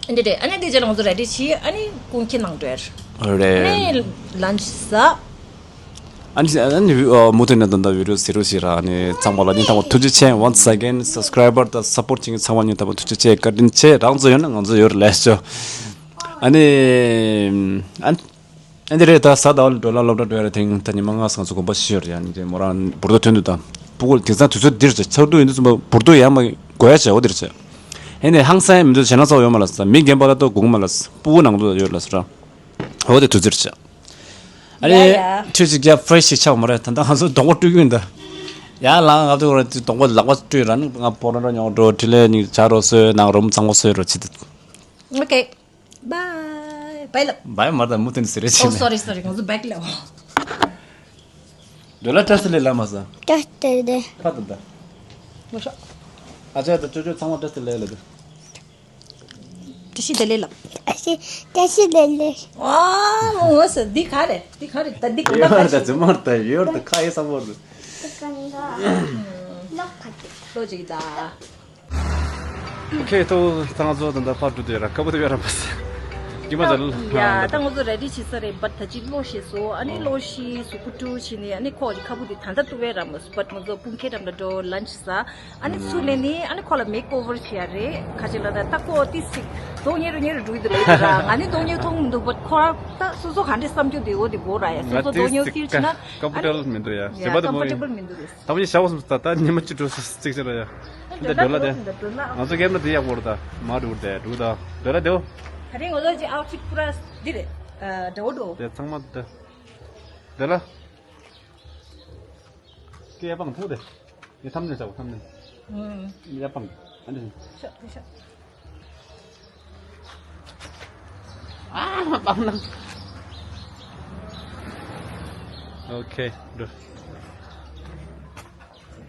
ཨ་འདི་རེད། ཨ་ནི་འདི་རྗེས་ལ་ང་ཚོ་རེ་ཌི་བྱས། ཨ་ནི་ཀུན་མཁྱེན་ནང་འགྲོ་ཡ་རེད། རེད། ཨ་ནི་ལན་ཆི་ཟ། ཨ་ནི་ཨ་ནི་ཨ་མུ་མཐུད་ནས་ད་ལྟ་བི་ཌི་ཡོ་ཟེར་རོགས་བྱེད་ར། ཨ་ནི་ཚང་མ་ལ་སྙིང་ཐག་པ་ཐུགས་རྗེ་ཆེ། Once again subscriber དང་support བྱེད་མཁན་ཚང་མ་སྙིང་ཐག་པ་ཐུགས་རྗེ་ཆེ། བཀའ་དྲིན་ཆེ། རང་ཚོ་ཡོད་ན་ང་ཚོ་ཡོད་རེད་ལས་ཤོ། ཨ་ནི་ཨ་ཨ་འདི་རེད། ད་གཟའ་ཟླ་བ་ལ་འགྲོ་ལ་སློབ་གྲྭ་འགྲོ་ཡ་རེད། དེང་ད་ཉི་མ་ལྔ་སང་ཚོ་དགོངས་པ་ཞུས་ཡོད་རེད། ཡ་ནི་དེ་མོ་རང་འབུར་ཏོ་ཐོན་འདུག་ད་སྤུ་གུ་དེང་སང་དུས་ཚོད་འདིར་ཆ་ཆར་དུས་ཡིན་དུས་ཙམ་པ་འབུར་ཏོ་ཡ་མ་དགོས་ཡ་བྱས་འོ་འདིར་བྱས། ཡིན་ནའི་ཧང་སང་ཡ་མི་འདུག་བྱས་ན་ཚ་བ་ཡོད་མ་ལ་ས། མི་རྒན་པ་ལ་ལྟོ་དགོངས་མ་ལ་ས། སྤུ་གུ་ནང་དུ་ཡོད་ལ་ས་ར། འོ་དེ་དུས་ཚོད་བྱས། ཨ་ནི་ཡ་ཡ། ཁྱོད་ཅིག་རྒྱ་ཕི་རེ་ཤི་ཞིག་ཆགས་མ་རེད། ད་ལྟ་ང་ཚོ་སྡོང་པོ་སྤྲུལ་གྱི་ཡིན་ད། ཡ་ལ་ང་ཚོ་ར་སྡོང་པོ་ལག་པ་སྤྲུལ་ར་ནི་ང་ཕོ་ར་ར་ཉོ་འགྲོ་དྲི་ལེ་ནི་བྱ་རོ་སོས་ནང་རུམ་ཚང་མ་སོས་རོ་ཆི་ད། ཨོ་ཁེ། བའི་བའི་ལབ། བའི་མ་ད་མུ་ཏན་ཟེར་རེ་ཆི་ཨོ་ནི། སོ་རི་སོ་རི། ང་ཚོ་བེག་ལབ། འདོད་ལ་བཀྲ་ཤིས་བདེ་ལེགས་ལ་མ་ས། བཀྲ་ཤིས་བདེ་ལེགས། ཕ་ད་ད། ལོ་ཤ། ཨ་ཅག་ད་ཅོ་ཅོ་ཚང་མ་བཀྲ་ཤིས་བདེ་ལེགས་ལ་ད། བཀྲ་ཤིས་བདེ་ལེགས་ལབ། བཀྲ་ཤིས་བཀྲ་ཤིས་བདེ་ལེགས། ཨ་མོ་ས་འདི་ག་རེད། འདི་ག་རེད། ད་འདི་ག་ཡོད་ད་རེད། ད་ཅི་མར་ད་ཡོད་ད་ཁ་ཡེ་ས་མོ་རེད། ལོ་ཅིག་ད། ཁེ་ཐོ་ཚང་ཚོ་ད་ད་ཕར་འགྲོ་དུས་ར་ཁ་བུ་དུ་ཡོད་ར་མ་ས། གི་མ་ད་ལ། ཡ་ད་ང་ཚོ་རེ་ཌི་བྱེད་ས་རེད། བཊ་ད་ཅི་ལོ་ཤེས་སོ། ཨ་ནི་ལོ་ཤི་སུ་ཀུ་ཀྲུ་ཕྱིན་ནས་ཨ་ནི་ཁོ་གི་ཁ་བུ་དེ་ད་ད་ཏུ་བས་ར་མ་སུ། བཊ་ང་ཚོ་ཀུན་མཁྱེན་འགྲམ་ལ་འགྲོ་ལན་ཆི་ཟ། ཨ་ནི་ཚུར་ལེན་ནི་ཨ་ནི་ཁོ་ལ་མེག་ཨོ་ཝར་བྱེད་ཡ་རེད། ཁ་ཅིག་ལ་ད་ད་ཁོ་ཏི་སིག་རྡོག་ཉེ་རུ་ཉེ་རུ་འགྲོ་གི་འདུག་ལབ་ཡོད་ར། ང་ནི་རྡོག་ཉེ་མཐོང་མི་འདུག་བཊ་ཁོ་ར་ད་སོ་སོ་ག་འདྲས་བསམ་རྒྱུ་དེ་འོ་དེ་འགོ་ར་ཡ། སོ་སོ་རྡོག་ཉེ་ཕིལ་བྱེད་ན་ཀམ་ཕོར་ཊེ་བལ་མི་འདུག་ཡ། ཡ་བྱེད་པ་དེ་ཀམ་མོ་ཕོར་ཊེ་བལ་མི་འདུག་རེད། ད་མོ་ཞི་ཞའོ་སམ་ད་ད་ཉི་མ་གཅིག་འགྲོ་ས་གཅིག་ཅིག་ར་ཡ། འདི་འདོད་ལ་དེ། ང་ཚོ་ཀེམ་ར་དེ་ཡག་པོ་ར་ད་མ་འགྲོ་དེ་འགྲོ་ད་འདོད་ལ་དེའོ། ད་རིང་ང་ཚོ་ཅི་ཨའུ་ཕིཊ་པུ་ར་འདི་རེད། ཨ་འདྲ་བོ་འགྲོ། དེ་ཚང་མ་དེ་འདོད་ལ། ཀེ་ཡ་པང་ཐུག་དེ། ཡ་ཐམ་ནེ་ཆའོ་ཐམ་ནེ། ཨུམ། ཡ་པང་། ཨ་འདི། ཤ་ཤ། ཨ་པང་ན། ཨོ་ཁེ་འགྲོ།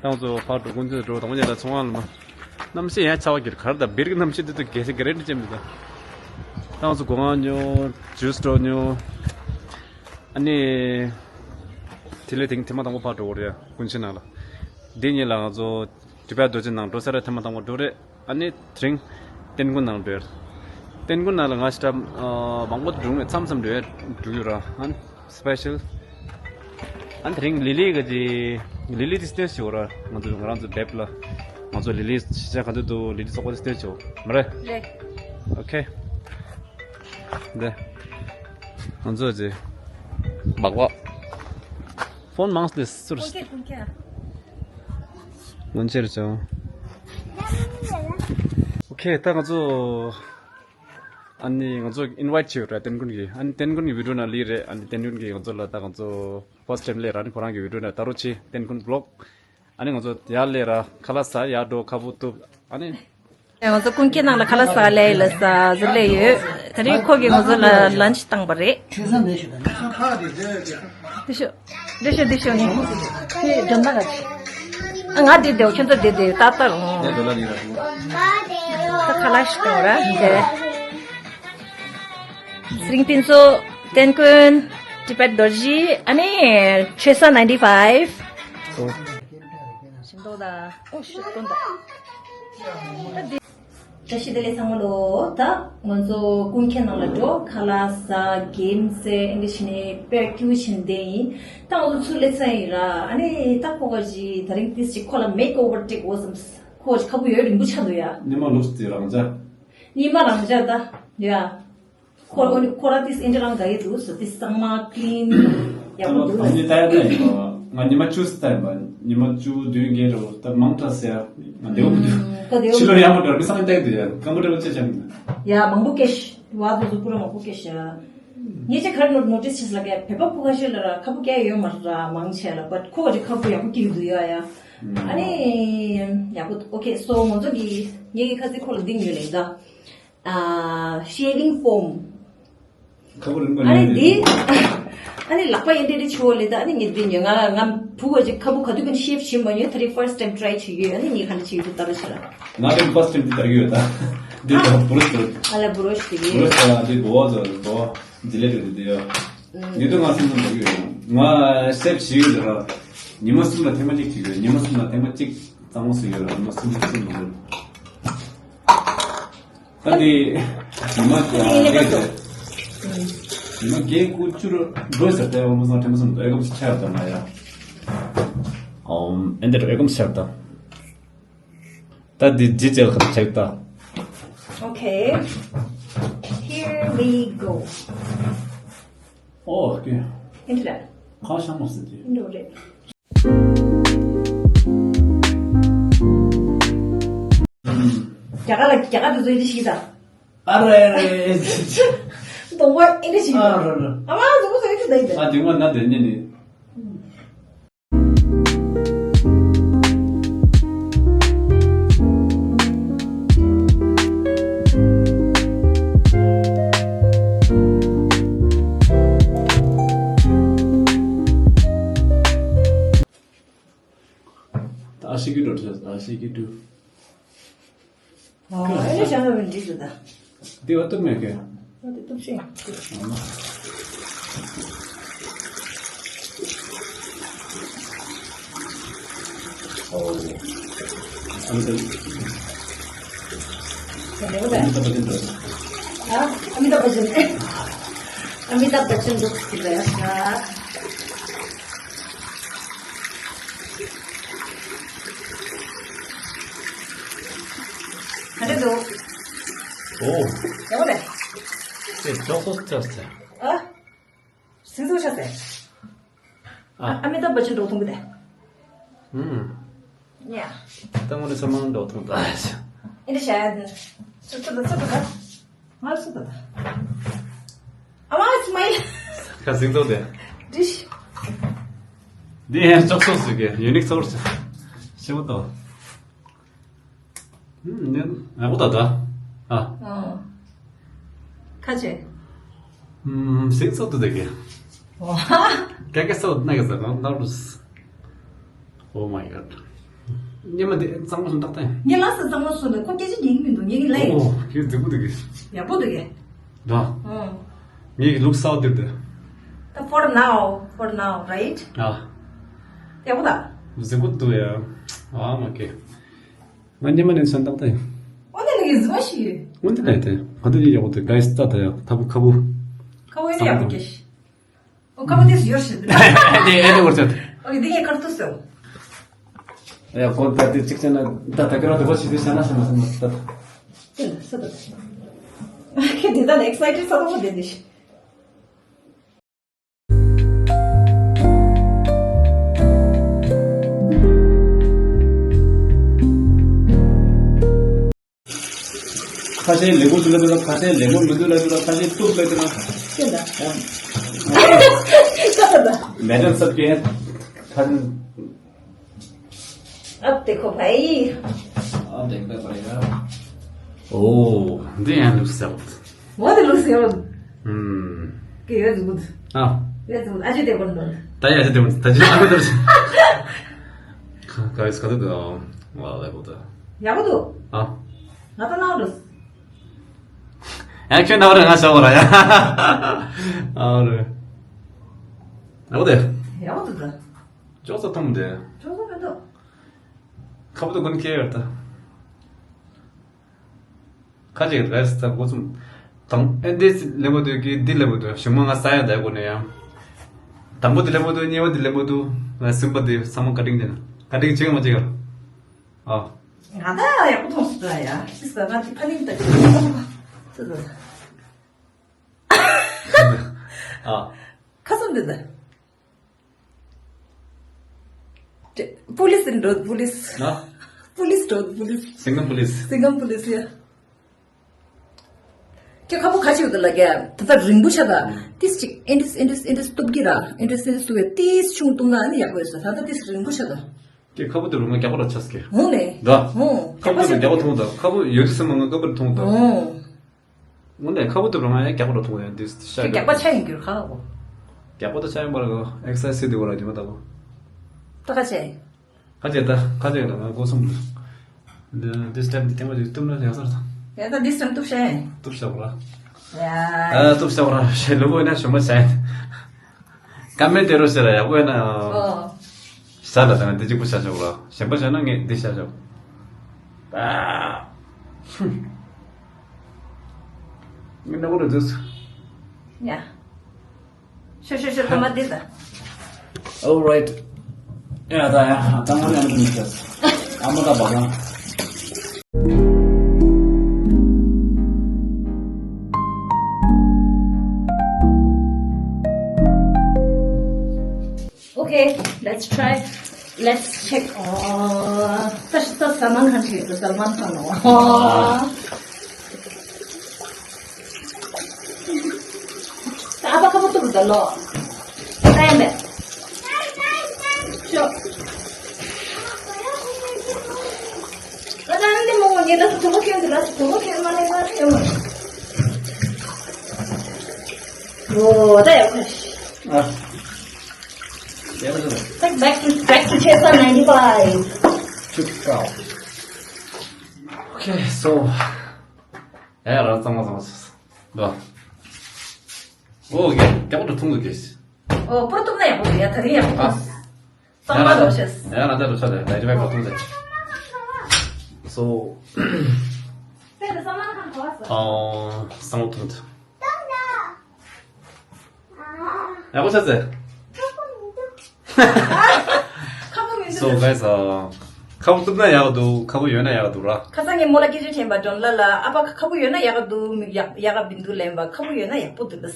ཏང་ཚོ་ཕར་འགྲོ་ཀུན་ཚོ་འགྲོ་དང་པོ་ཉལ་ལ་ཚོང་བ་ལ་མ། གནམ་གཤིས་ཡང་ཆར་པ་གིར་གར་དང་བིར་གི་གནམ་གཤིས་དེ་ཚོ་གལ་སྲིད་ག་རེ་འདྲ་ཅན་མི་འདུག་ཏང་ཚོ་སྒོ་ང་ཉོ། ཇུས་འགྲོ་ཉོ། ཨ་ནི། དེ་ལས་ཐེངས་ཐེངས་མ་དང་པོ་ཕར་འགྲོ་བ་རེད་ཀུན་ཆེན་ནང་ལ། འདི་གཉིས་ལ་ང་ཚོ་ཊི་བེཊ་རྡོ་རྗེ་ནང་འགྲོ་ས་རེད། ཐེངས་མ་དང་པོ་འགྲོ་རེད། ཨ་ནི་དེ་རིང་ཏན་ཀུན་ནང་འགྲོ་ཡ། ཏན་ཀུན་ནང་ལ་ང་ཞིག་ད་མང་པོ་འགྲོ་མེད་མཚམས་མཚམས་འགྲོ་ཡ་འགྲོ་ཡོད་ར། ཨ་ནི་སི་པེ་ཤལ། ཨ་ནི་དེ་རིང་ལི་ལི་ག་ཅི་ལི་ལི་དེ་སྟོན་ཞིག་འོ་ར། ང་ཚོ་ང་རང་ཚོ་བེབ་ལ་ང་ཚོ་ལི་ལི་ཤེས་བྱ་ག་ཚོད་འདུག་ལི་ལི་ཚོགས་པ་དེ་སྟོན་ཞིག་འོ་མ་རེད། རེད། ཨོ་ཁེ། འདི། ང་ཚོ་ཅི། སྦག་སྦག་ཕོན་མང་སྟེ་སུར། ཀུན་ཁྱེད་ཀུན་ཁྱེད། ང་ཆེར་ཆོ། ཨོ་ཁེ་ད་ང་ཚོ། ཨ་ནི་ང་ཚོ་ཨིན་ཝའིཊ་བྱས་ཡོད་ར་ཏན་ཀུན་གྱིས། ཨ་ནི་ཏན་ཀུན་གྱི་བི་ཌིའོ་ནང་ལི་རེད། ཨ་ནི་ཏན་ཀུན་གྱིས་ང་ཚོ་ལ་ད་ང་ཚོ་ཕར་སི་ཊེམ་ལས་ར་ནི་ཁོ་རང་གི་བི་ཌིའོ་ནང་ལྟ་རོགས་བྱེད། ཏན་ཀུན་བི་ལོག་ཨ་ནི་ང་ཚོ་ཡར་སླེབས་ར་ཁ་ལག་ཟ་ཡར་འགྲོ་ཁ་བུབ་གཏུབ། ཨ་ནི། ང་ཚོ་ཀུན་མཁྱེན་ནང་ལ་ཁ་ལག་ཟ་ལས་ལ་ཟ་ཟི་ལས་ཡོད། ད་རིང་ཁོ་གིས་ང་ཚོ་ལ་ལན་ཆི་བཏང་པ་རེད། དེ་ཤོ། དེ་ཤོ་དེ་ཤོ་ནི། དེ་འགྲམ་ན་ག་ཅི། ཨ་ང་དེ་དེའོ་ཁྱོད་ཚོ་དེ་དེ་ཏག་ཏག་རུང་། ད་ཁ་ལག་ཞིག་གཏོང་ར་དེ། སི་རིང་ཕིན་སོ། ཏན་ཀུན། ཊི་བེཊ་རྡོ་རྗེ། ཨ་ནི་ཆོས་ས་ནའིན་ཊི་ཕའིབ། ཞིམ་མདོག་དང་། ཨོ་ཤི་ཀོན་དང་། བཀྲ་ཤིས་བདེ་ལེགས་ཚང་མ་ལོ། ད་ང་ཚོ་ཀུན་མཁྱེན་ནང་ལ་འགྲོ། ཁ་ལག་ཟ། གེམ་རྩེ། ཨེ་འདྲ་བྱས་ནས་དཔེ་སྐྱིད་པོ་བྱས་ནས་བསྡད་ཡིན། ད་ང་ཚོ་ཚུར་སླེབས་ཚར་ཡིན་ར། ཨ་ནི་ད་ཁོ་ག་ཅིག་ད་རིང་ཏིས་ཅིག་ཁོ་ལ་མེག་ཨོ་ཝར་སྤྲད་དགོས་བསམས། ཁོ་ག་ཅིག་ཁ་བུབ་ཡོད་རིང་པོ་ཆགས་འདུག་ཡ། ཉི་མ་ལོག་སྟེ་རང་ཅག་ཉི་མ་རང་ཅག་ད་ཡ། ཁོ་ཁོ་ར་ཏིས་ཨེ་འདྲ་རང་དགའ་ཡི་འདུག་ཟེར། ཏིས་གཙང་མ་ཀི་ལིན་ཡག་པོ་འདུག་ཟེར། ཨ་ནི་ད་ཡ་ད་ཡིན་པ། ང་ཉི་མ་བཅུ་ཙམ་ཡིན་པ། ཉི་མ་བཅུ་བདུན་བརྒྱད་འགྲོ་ད་མང་དྲགས་ཟེར་ཡ། ང་བདེ་པོ་མི་འདུག་ཁོ་བདེ་པོ་ཕྱི་ལོ་ཡག་མོ་འགྲོ་མི་སང་བཏང་འདུག་ཡ། སྐམ་པོ་འདྲ་པོ་ཅི་ཅང་མི་འདུག་ཡ་མང་པོ་སྐྱེས་ཤག་བ་དེ་ཚོ་པུ་ར་མང་པོ་སྐྱེས་ཤག་ངས་ཅི་ག་རེ་ནོ་ནོ་ཊིས་བྱས་ལ་ཀ་བོད་པ་ཕོ་ཁ་ཤས་ལ་ར་ཁ་བུབ་སྐྱེ་ཡོད་མ་ར་མང་ཆེ་ལ། བཊ་ཁོ་ག་ཅིག་ཁ་བུབ་ཡག་པོ་སྐྱེ་གི་འདུག་ཡ་ཡ། ཨ་ནི་ཡག་པོ། ཨོ་ཁེ། སོ་ང་ཚོ་གི་ངེད་ཀྱི་ཁ་ཚིག་ཁོ་ལ་འདི་ཉོས་ལེ་ད། ཨ། ཤེ་བིང་ཕོམ། ཁ་བུབ་རིང་པོ་ཨ་ནི་ཡོད་འདི། རེད། ཨ་ནི་ལག་པ་ཡིན་འདྲེ་རེ་ཆུ་བོ་ལེ་ད། ཨ་ནི་ངས་འདི་ཉོས། ང་ང་བུ་བ་ཅིག་ཁ་བུ་ག་དུས་ཀུན་ཤེབ་བྱིན་མ་ཉོས། ད་རེས་first time try བྱེད་ཀྱི་ཡོད། ཨ་ནི་ངས་ག་འདྲ་བྱེད་ཀྱི་འདུག་ལྟ་རོགས་བྱེད་ར། ང་རེ་first time འདི་ལྟ་གི་ཡོད་ད། འདི་ད་བུ་རུ་ཤི་རེད། ཨ་ལ་བུ་རུ་ཤི་རེད། བུ་རུ་ཤི་ར། འདི་བོ་བ་ཟོ་བོ་ཇི་ལེ་ཏི་འདི་ཡོད། འདི་དུ་ང་སེམས་ནང་ལྟ་གི་ཡོད། ང་ཤེབ་བྱེད་ཀྱི་ཡོད་ར། ཉི་མ་གསུམ་ལ་ཐེངས་མ་གཅིག་བྱེད་ཀྱི་ཡོད། ཉི་མ་གསུམ་ལ་ཐེངས་མ་གཅིག་གཙང་མ་བཟོ་ཡོད་ར། ཉི་མ་གསུམ་གསུམ་ལ། ད་དེ་ཉི་མ་ཉི་མ་བརྒྱད་དགུ་བཅུ་རུ་འགྲོ་ཟེར་ཏེ། འོ་མ་སང་ཁྲེམ་སོང་དུ་ཨེ་ཀམ་ཆར་དང་ང་ཡ། ཨོམ་ཨེ་འདིར་ཨེ་ཀམ་ཆར་དང་། ད་དེ་ཇི་ཅལ་ཁ་ཆར་དང་། Okay, here we go. ཨོ་ཀེ། ཨེ་འདི་ར། ཁ་ཤ་མོ་ཟེར་ཏེ། ཨེ་འདི་རེད། རྒྱ་གར་ལ་རྒྱ་གར་དུ་བཟོས་ཏེ་ཞིག་དང་། ཨ་རེ་རེ། གདོང་པ་ཨེ་འདྲ་ཞིག་ཨ་རེ་རེ། ཨ་མ་གཟུགས་པོ་བཟོས་ཏེ་ད་ཡིན་ད། ཨ་དེ་མ་ན་དེ་ནི་ནི། ད་ཨ་ཤི་ཀི་འགྲོ་ད་ཨ་ཤི་ཀི་འགྲོ། ཨོ་ཨེ་ནི་ཤ་ན་བན་འདི་ཟེར་ད། འདི་བ་ཏུ་མེ་ཀེ། ཨ་འདི་ཏུ་ཤེ། ཨོ། ཨ་མི་ཏ། ཨ་མི་ཏ་བ་ཅན་འགྲོ། ཨ་ཨ་མི་ཏ་བ་ཅན། ཨ་མི་ཏ་བ་ཅན་འགྲོ་ཟེར་ད་ཡ་ཤ། ག་འདྲ་འདུག་ཨོ། ཡག་པོ་རེད། ཅེས་ཅོག་ཙོ་ཅོག་ཙེ། ཨ། སིང་སོ་ཤ་ཟེར། ཨ། ཨ་མི་ཏ་བ་ཅན་འགྲོ་ཐུང་གི་དེ། ཨུམ། ཡ། ཏང་ངོ་ནི་ས་མང་འགྲོ་ཐུང་ད། ཨེ་འདྲ་བྱ། སུ་ཐུ་ད་སུ་ཐུ་ད། ང་སུ་ད་ད། ཨ་མ་སི་མའི་ལ། ཁ་སིང་ཏོ་དེ། འདི་ཤི། འདི་ཡང་ཅོག་ཙོ་ཟེར་གི་ཡུ་ནིག་ཙོར་ཟེར། ཤེས་པ་ཏོ། ཨུམ་ནི་ཨ་གོ་ད་ད། ཨ། ཨ། ཁ་ཆེ། ཨུམ་སིང་ཙོ་ཏོ་དེ་གི། ཝ། ཀ་ཀ་སོ་ན་ག་ཟ་ན་ན་རུ་སི། Oh my god. ཉི་མ་འདི་གཙང་མ་སོང་ཏག་ཏག་ཡིན། ངས་ལ་སི་གཙང་མ་སོང་ནས་ཁོ་སྐད་ཆ་ཉན་གི་མི་འདུག་ངས་ལ་ཡིན། ཨོ་ཁྱོད་འཛིག་པོ་འདུག་གི། ཡག་པོ་འདུག་གི། ད། ཨང་། ངས་ལུག་སའོ་དེར་དེ། ད་for now, for now, right? ཨ། ཡག་པོ་ད། འཛིག་པོ་འདུག་ཡ། ཨ་མ་ཀེ། ང་ཉི་མ་ནས་སོང་ཏག་ཏག་ཡིན། འོ་ན་ལ་གི་འཛིན་མ་ཞིག་ཡོད། འོ་ན་ལ་དེ་ག་དུས་ཡག་པོ་འདུག་ག་ཡི་སི་ཏ་ད་ཡ་ཐབ་ཁ་བུ། ཁ་བོ་ཡིན་ཡག་པོ་སྐད་ཤི། ཨོ་ཁ་བོ་དེ་སུ་ཡོད་ཤི། དེ་ཨེ་དེ་བར་ཆད། ཨོ་དེ་ངས་ཁར་ཐུག་སོང་། ཡ་ཁོ་ད་དེ་གཅིག་བྱས་ན་ད་ད་ཀ་ར་དུ་བ་ཞིག་དེ་བྱས་ན་ཤི་མ་སོང་མ་ད། དེ་ལ་ས་ད། ཁྱེད་དེ་ད་ལ་ཨེག་སའི་ཊེཌ་ས་ད་བོ་དེ་འདི་ཤི། ཁ་ཤས་ལེགས་པོ་འདུག་ལབ་འདུག་ལ། ཁ་ཤས་ལེགས་པོ་མི་འདུག་ལབ་འདུག་ལ། ཁ་ཤས་སྟུག་ལབ་འདུག་ལ། ཤེས་ད། ཤེས་ད། मैडम सबके हर अब देखो भाई। अब देखते हैं भाई। ཨོ། འདི་ཡང་ལུགས་སྲོལ། What looks good? ཨུམ། ཀེ་ཡོད་ཟུག་གུད། ཨ། ཡོད་ཟུག་གུད། ཨ་ཅེ་དེ་གོ་འདོན། ད་ཡ་ཅེ་དེ་གོ་ད་ཅི་ཨ་མེ་དར་ཅི། ཁ་ཁ་ཡིས་ཁ་དུ་དུ། ཝ་ལེ་གོ་ད། ཡག་པོ་འདུག་ཨ། ང་ད་ནང་རུ། ཡ་ཁྱོད་ནང་རུ་ང་ཤོག་ར་ཡ། ཨ་རུ། ཡག་པོ་དེ། ཡག་པོ་འདུག་ད། ཅོག་ཙེ་ཐོང་དེ། ཅོག་ཙེ་མི་འདུག་ཁ་བུ་དུ་ཀུན་ཁྱེར་ཡོད་ད། ཁ་ཅིག་རེས་ད་འགོ་ཚུམ། དང་ཨེ་འདི་ལེན་པོ་དུ་གི་འདི་ལེན་པོ་དུ་གཞུང་མ་ང་ས་ཡ་ད་གོ་ནས་ཡང་། དང་པོ་འདི་ལེན་པོ་དུ་གཉིས་པ་འདི་ལེན་པོ་དུ་ང་གསུམ་པ་འདི་ཚང་མ་ཀ་ཊིང་འདི་ན་ཀ་ཊིང་བྱེད་ག་མ་བྱེད་ག་ཨ། ང་ད་ཡག་པོ་མཐོང་སོང་ད་ཡ། ཤི་ས་ང་ཅི་ཕ་ནིང་ད་ཅི་ཨ། ཁ་སང་འདི་ད། ཏེ། པུ་ལིས་ཨིན་རོ་པུ་ལིས། ན། པུ་ལིས་རོ་པུ་ལིས། སིང་གམ་པུ་ལིས། སིང་གམ་པུ་ལིས་ཡ། ཁྱེད་ཁ་བོ་ཁ་ཅིག་ཡོད་ལ་ཀྱ། ད་ལྟ་རིང་པོ་ཆ་ད། ཏིས་ཅིག་ཨེན་ཏིས་ཨེན་ཏིས་ཨེན་ཏིས་སྟུབ་ཀྱི་ར། ཨེན་ཏིས་ཨེན་ཏིས་སྟུབ་ཀྱི་ཏིས་ཆུང་གཏོང་ན་ཨ་ནི་ཡག་པོ་ཡོད་ས། ད་ལྟ་ཏིས་རིང་པོ་ཆ་ད། ཁྱེད་ཁ་བོ་དེ་རུ་ང་རྒྱག་པ་ར་ཆ་སྐྱེ། འོང་ནས། ད། འོང་། ཁ་བོ་དེ་རུ་རྒྱག་པ་མཐོང་ད། ཁ་བོ་ཡོད་དུས་སེམས་མ་ང་སྐབས་པར་མཐོང་ད། འོང་། དངོས་གནས་ཁ་བུ་དུ་རང་ཡང་རྒྱག་པ་རོ་ཐུང་ཡང་འདི་ཤ་ཁྱོད་རྒྱག་པ་ཆ་ཡིན་གྱུར་ཁ་བོ། རྒྱག་པོ་ད་ཆ་ཡོང་པར་གོ་ཨེག་སར་སའི་སི་དེ་བོ་ལ་རྒྱུ་མ་ད་གོ། ད་ཁ་ཆེ། ཁ་ཆེ་ད་ཁ་ཆེ་ད་ང་གོ་སོང་། འདི་སི་ཊེབ་འདི་ཐེངས་མ་ཅིག་བཏུམ་ན་ཡག་ས་རེད་ད། ཡ་ད་འདི་སི་ཊེབ་བཏུབ་ཤེ། བཏུབ་ཤག་ར། ཡ། ཨ་བཏུབ་ཤག་ར་ཞེ་ལུ་བོ་ཡིན་ན་ཞུ་མ་བྱ་ཡིན། ཀ་མེན་ཊི་དེ་རུ་ཟེར་ར་ཡག་པོ་ཡིན་ན། ཨོ། ཟ་ལ་ཟ་ན་འདི་གཅིག་པུ་བྱ་ཆོག་ར་གཞན་པ་བྱ་ན་ངས་འདི་བྱ་ཆོག་ད། ཧུམ། ངས་ན་བོ་རུ་འཛུལ་སོང་། ཡ། ཤོ་ཤོ་ཤོ་ཀ་མ་དེ་ད། All right. ཡ་ད་ཡ་ད་ང་ནས་མི་ཤེས། ཨ་མ་ད་བ་ད། Okay, let's try. Let's check. Oh, that's the Salman Khan. Oh. ད་ཨ་ཕ་ཁ་པོ་བཏུབ་ད་ལོ། ད་ཡིན་པས། ཤོ། ཨ་ད་ཨ་ནི་མོ་ངེད་ལ་དུ་བ་ཁྱེར་འདི་ལ་དུ་བ་ཁྱེར་མ་ལེན་ན་ཡོང་། ཨོ་ད་ཡོང་། ཨ། ད་back to, back to chesa ninety-five. ཆུ་ཀའོ། Okay, so. ཨེ་རང་གཙང་མ་གཙང་མ་སོ་སོ། འདུག་ཨོ་ཀེ། རྒྱག་པ་འགྲོ་ཐུང་དུ་གེ། ཨོ་པུར་ཐུབ་ན་ཡག་པོ་འདུག་ཡ་ད་རིང་ཡག་པོ་ཨ། འདུག་གཙང་མ་རོ་ཤེས། ཡ་ང་ད་རོ་ཤ་དེ་ད་ཡི་བའི་གོ་ཐུང་དེ། སོ། ད་གཙང་མ་ཁང་གོ་ཨ་སོ། ཨོ་གཙང་མ་ཐུང་དུ། ཡག་པོ་ཆགས་ཚེ། ཁ་པོ་མི་འདུག So guys, uh, ཁ་པོ་བཏུབ་ན་ཡག་འདུག་ཁ་པོ་ཡོད་ན་ཡག་འདུག་ར། ཁ་སང་ངས་མོ་ལ་སྐད་ཆ་དྲིས་པ་ཇོན་ལ་ལ་ཨ་ཕ་ཁ་པོ་ཡོད་ན་ཡག་འདུག་མི་ཡག་ཡག་མི་འདུག་ལན་པ་ཁ་པོ་ཡོད་ན་ཡག་པོ་འདུག་ལབ།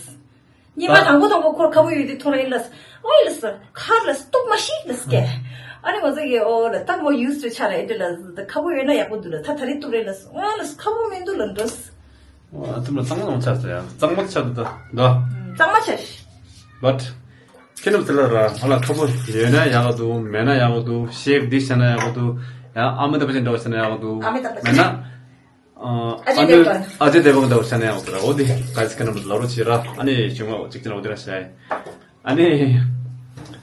ཉི་མ་ད་དང་པོ་དང་པོ་ཁོར་ཁ་པོ་ཡོད་དུས་ཐོང་རེ་ལབ། ཨོ་ཡ་ལབ། ཁར་ལབ་གཏུབ་མ་ཤེས་ལབ་ཀྱེ། ཨ་ནི་ང་ཚོ་གིས་ཨོ་ལབ་ད་མོ་ཡུས་ཊུ་ཆགས་རེད་ཨེ་འདྲ་ལབ། ཁ་པོ་ཡོད་ན་ཡག་པོ་འདུག་ལབ། ད་ད་རེས་གཏུབ་རེད་ལབ། ཨོ་ལབ་ཁ་པོ་མི་འདུག་ལབ་འགྲོ། ཨ་ཐུམ་ལ་གཙང་མ་ཆགས་སོ་ཡ། གཙང་མ་ཆགས་འདུག་ད། གཙང་མ་ཆགས། But ཁྱེད་རྣམས་ཚོ་ལ་ར་ང་ལ་ཁ་པོ་ཡོད་ན་ཡག་ག་འདུག་མེད་ན་ཡག་ག་འདུག་ཤེབ་འདི་བྱས་ན་ཡག་ག་འདུག་ཡང་ཨ་མི་ཏཱབ་བཅན་འདྲ་བོ་བྱས་ན་ཡག་ག་འདུག་མེད་ན་ཨ་ཨ་ཇེ་ཨ་ནི་དེབ་གོན། ཨ་ཇེ་དེབ་གོན་འདྲ་བོ་བྱས་ན་ཡག་ག་འདུག་ར། འོ་དེ་ག་ཚོད་ཁྱེད་རྣམས་ལ་རོགས་བྱེད་ར། ཨ་ནི་བྱུང་བ་གཅིག་ཅན་འོ་དེ་ར་བྱས། ཨ་ནི་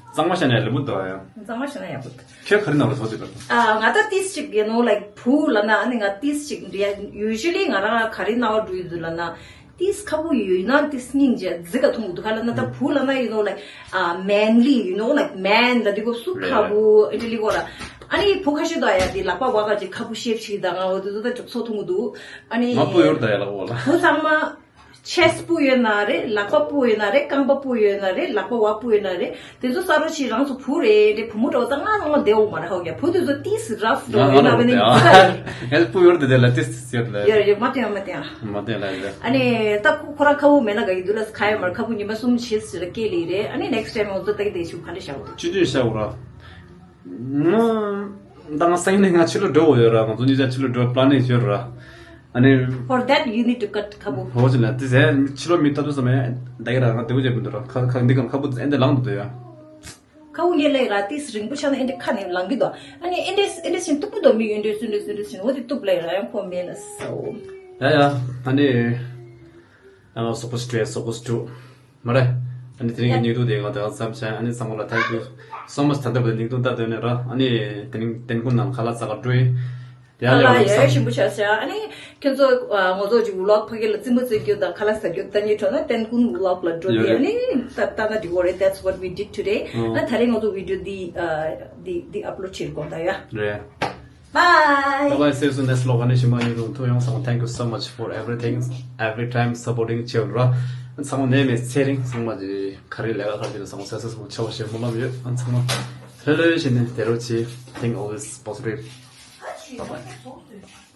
གཙང་མ་བྱས་ན་ཡག་ལེ་མོ་འདུག་ཡ། གཙང་མ་བྱས་ན་ཡག་པོ་འདུག་ཁྱོད་ག་རེ་ན་རོ་ཐོག་དེ་བར། ཨ་ང་ད་ཏིས་ཅིག་you know like བུ་ལ་ན་ཨ་ནི་ང་ཏིས་ཅིག་འདྲ་usually ང་རང་ག་རེ་ན་བ་འགྲོ་ཡི་འདུག་ལ་ན། ཏིས་ཁ་པོ་ཡོད་ན་ཏིས་སྙིང་རྗེ་རྫི་ག་ཐུང་གི་འདུག་ག་ལ་ན་ད་བུ་ལ་ན་you know like uh, manly you know like man ད་འདི་གོ་སུ་ཁ་པོ་ཨི་ཊ་ལི་གོ་ར། ཨ་ནི་བུ་ཁ་ཤས་དོ་ཡ་དེ་ལག་པ་བ་ག་ཅིག་ཁ་པོ་ཤེབ་ཞིག་ད་ང་འོ་དེ་ཚོ་ད་ཅུག་ཚོ་ཐུང་གི་འདུག་ཨ་ནི་ང་པོ་ཡོད་ད་ཡ་ལག་པ་ལ། བུ་ཚང་མ་ཆེས་པོ་ཡོད་ན་རེད་ལག་པ་པོ་ཡོད་ན་རེད་རྐང་པ་པོ་ཡོད་ན་རེད་ལག་པ་བ་པོ་ཡོད་ན་རེད། དེ་ཚོ་ས་རོ་ཆི་རང་ཚོ་བུ་རེད་དེ་བུ་མོ་འདྲ་བོ་ད་ང་ཚང་མ་བདེ་འོང་མ་རེད་ཧོ་ཀྱ་བུ་དེ་ཚོ་ཏིས་རབ་འདྲ་བོ་ཡོད་ན་བས་ནི་ང་ཚོ་བུ་ཡོད་དེ་དེ་ལ་ཏིས་ཏིས་ཡོད་ལ། ཡོད་ཡོད་མ་བསྟན་མ་བསྟན། མ་བསྟན་ལ་ཡིན་ལ། ཨ་ནི་ད་ཁོ་ཁོ་རང་ཁ་བོ་མེད་ན་ག་ཡི་དུ་ལ་ཁ་ཡོད་མར་ཁ་བོ་ཉི་མ་གསུམ་ཕྱེད་ཟེར་ལ་སྐད་ལི་རེད། ཨ་ནི་next time ང་ཚོ་ད་གི་དེ་ཆུ་ག་འདྲ་བྱ་བོ་ཅི་འདྲ་བྱ་བོ་ར། ད་ང་སང་ཉིན་ང་ཕྱི་ལོགས་འགྲོ་དགོས་ཡོད་ར། ང་ཚོ་གཉིས་ཆ་ཕྱི་ལོགས་འགྲོ་པ་ལེན་ནས་ཡོད་ར། ཨ་ནི། For that you need to cut ཁ་བོ། ཧོ་ཅི་ལ་དེ་ཟེར་ཕྱི་ལོགས་མི་ལྟ་དུས་ཙམ་ཡང་ད་གི་ར་ང་བདེ་པོ་བྱེད་མི་འདུག་ར། ཁ་ཁ་འདི་གམ་ཁ་བོ་ཨེ་འདི་ལངས་འདུག་ཡ། ཁ་བོ་ངས་ལས་ར་ཏིས་རིང་པོ་ཆགས་ན་ཨེ་འདི་ཁ་ནས་ལངས་གི་འདུག་ཨ་ནི་ཨེ་འདྲས་ཨེ་འདྲས་ཤིན་སྟུག་པོ་འདུག་མི་ཨེ་འདྲས་སུ་འདྲས་སུ་འདྲས་ཤིན་འོ་དེ་སྟུག་ལས་ར་ཡང་ཁོ་མེད་ལ་སོ། ཡ་ཡ་ཨ་ནི། I'm supposed to, I'm supposed to. མ་རེད། ཨ་ནི་དེ་རིང་གི་ཡ། སྙིང་སྡུག་དེ་ང་དང་བསམ་བྱས་ཨ་ནི་ཚང་མ་ལ་thank you so much ད་ལྟ་བར་སྙིང་སྡུག་ལྟ་དོན་ནས་ར། ཨ་ནི་དེ་རིང་ཏན་ཀུན་ནང་ཁ་ལག་ཟ་གར་འགྲོ་ཡིན། ཡ་ཨ་ལ་ལ་ཡ་ཡ་ཞིམ་པོ་ཆགས་ཤག་ཨ་ནི་ཁྱོད་ཚོ་ཨ་ངོ་ཚོ་ཅིག་vlog ཕ་གི་ལ་རྩིས་མོ་རྩིས་རྒྱུ་དང་ཁ་ལག་ཟ་རྒྱུ་ལྟ་ཉེ་འཕྲོ་ན་ཏན་ཀུན་vlog ལ་འགྲོ་ཡོད་དེ་ཡོད། ཨ་ནི་ད་ལྟ་ན་འགྲིག་གོ་རེད། That's what we did today. ཨོ། ན་ད་རེས་ང་ཚོ་video འདི་ཨ་འདི་འདི་upload བྱེད་དགོས་ད་ཡ། རེད། Bye. Bye bye, see you soon next vlog. ཨ་ནི་ཞིམ་པོ་ཡིན་རུང་ཐུག་ཡོང་སོང་། Thank you so much for everything, every time supporting ཅེས་ར། ཚང་མ་ནད་མེད་ཚེ་རིང་། ཚང་མ་གི་ག་རེ་ལས་ཀ་ག་རེ་ཚང་མ་successful ཆེ་བ་ཞེས་སྨོན་ལམ་ཡོད། ཚང་མ་ལྷོད་ལྷོད་བྱས་ནས་བསྡད་རོགས་གྱིས། Think always positive. Bye bye.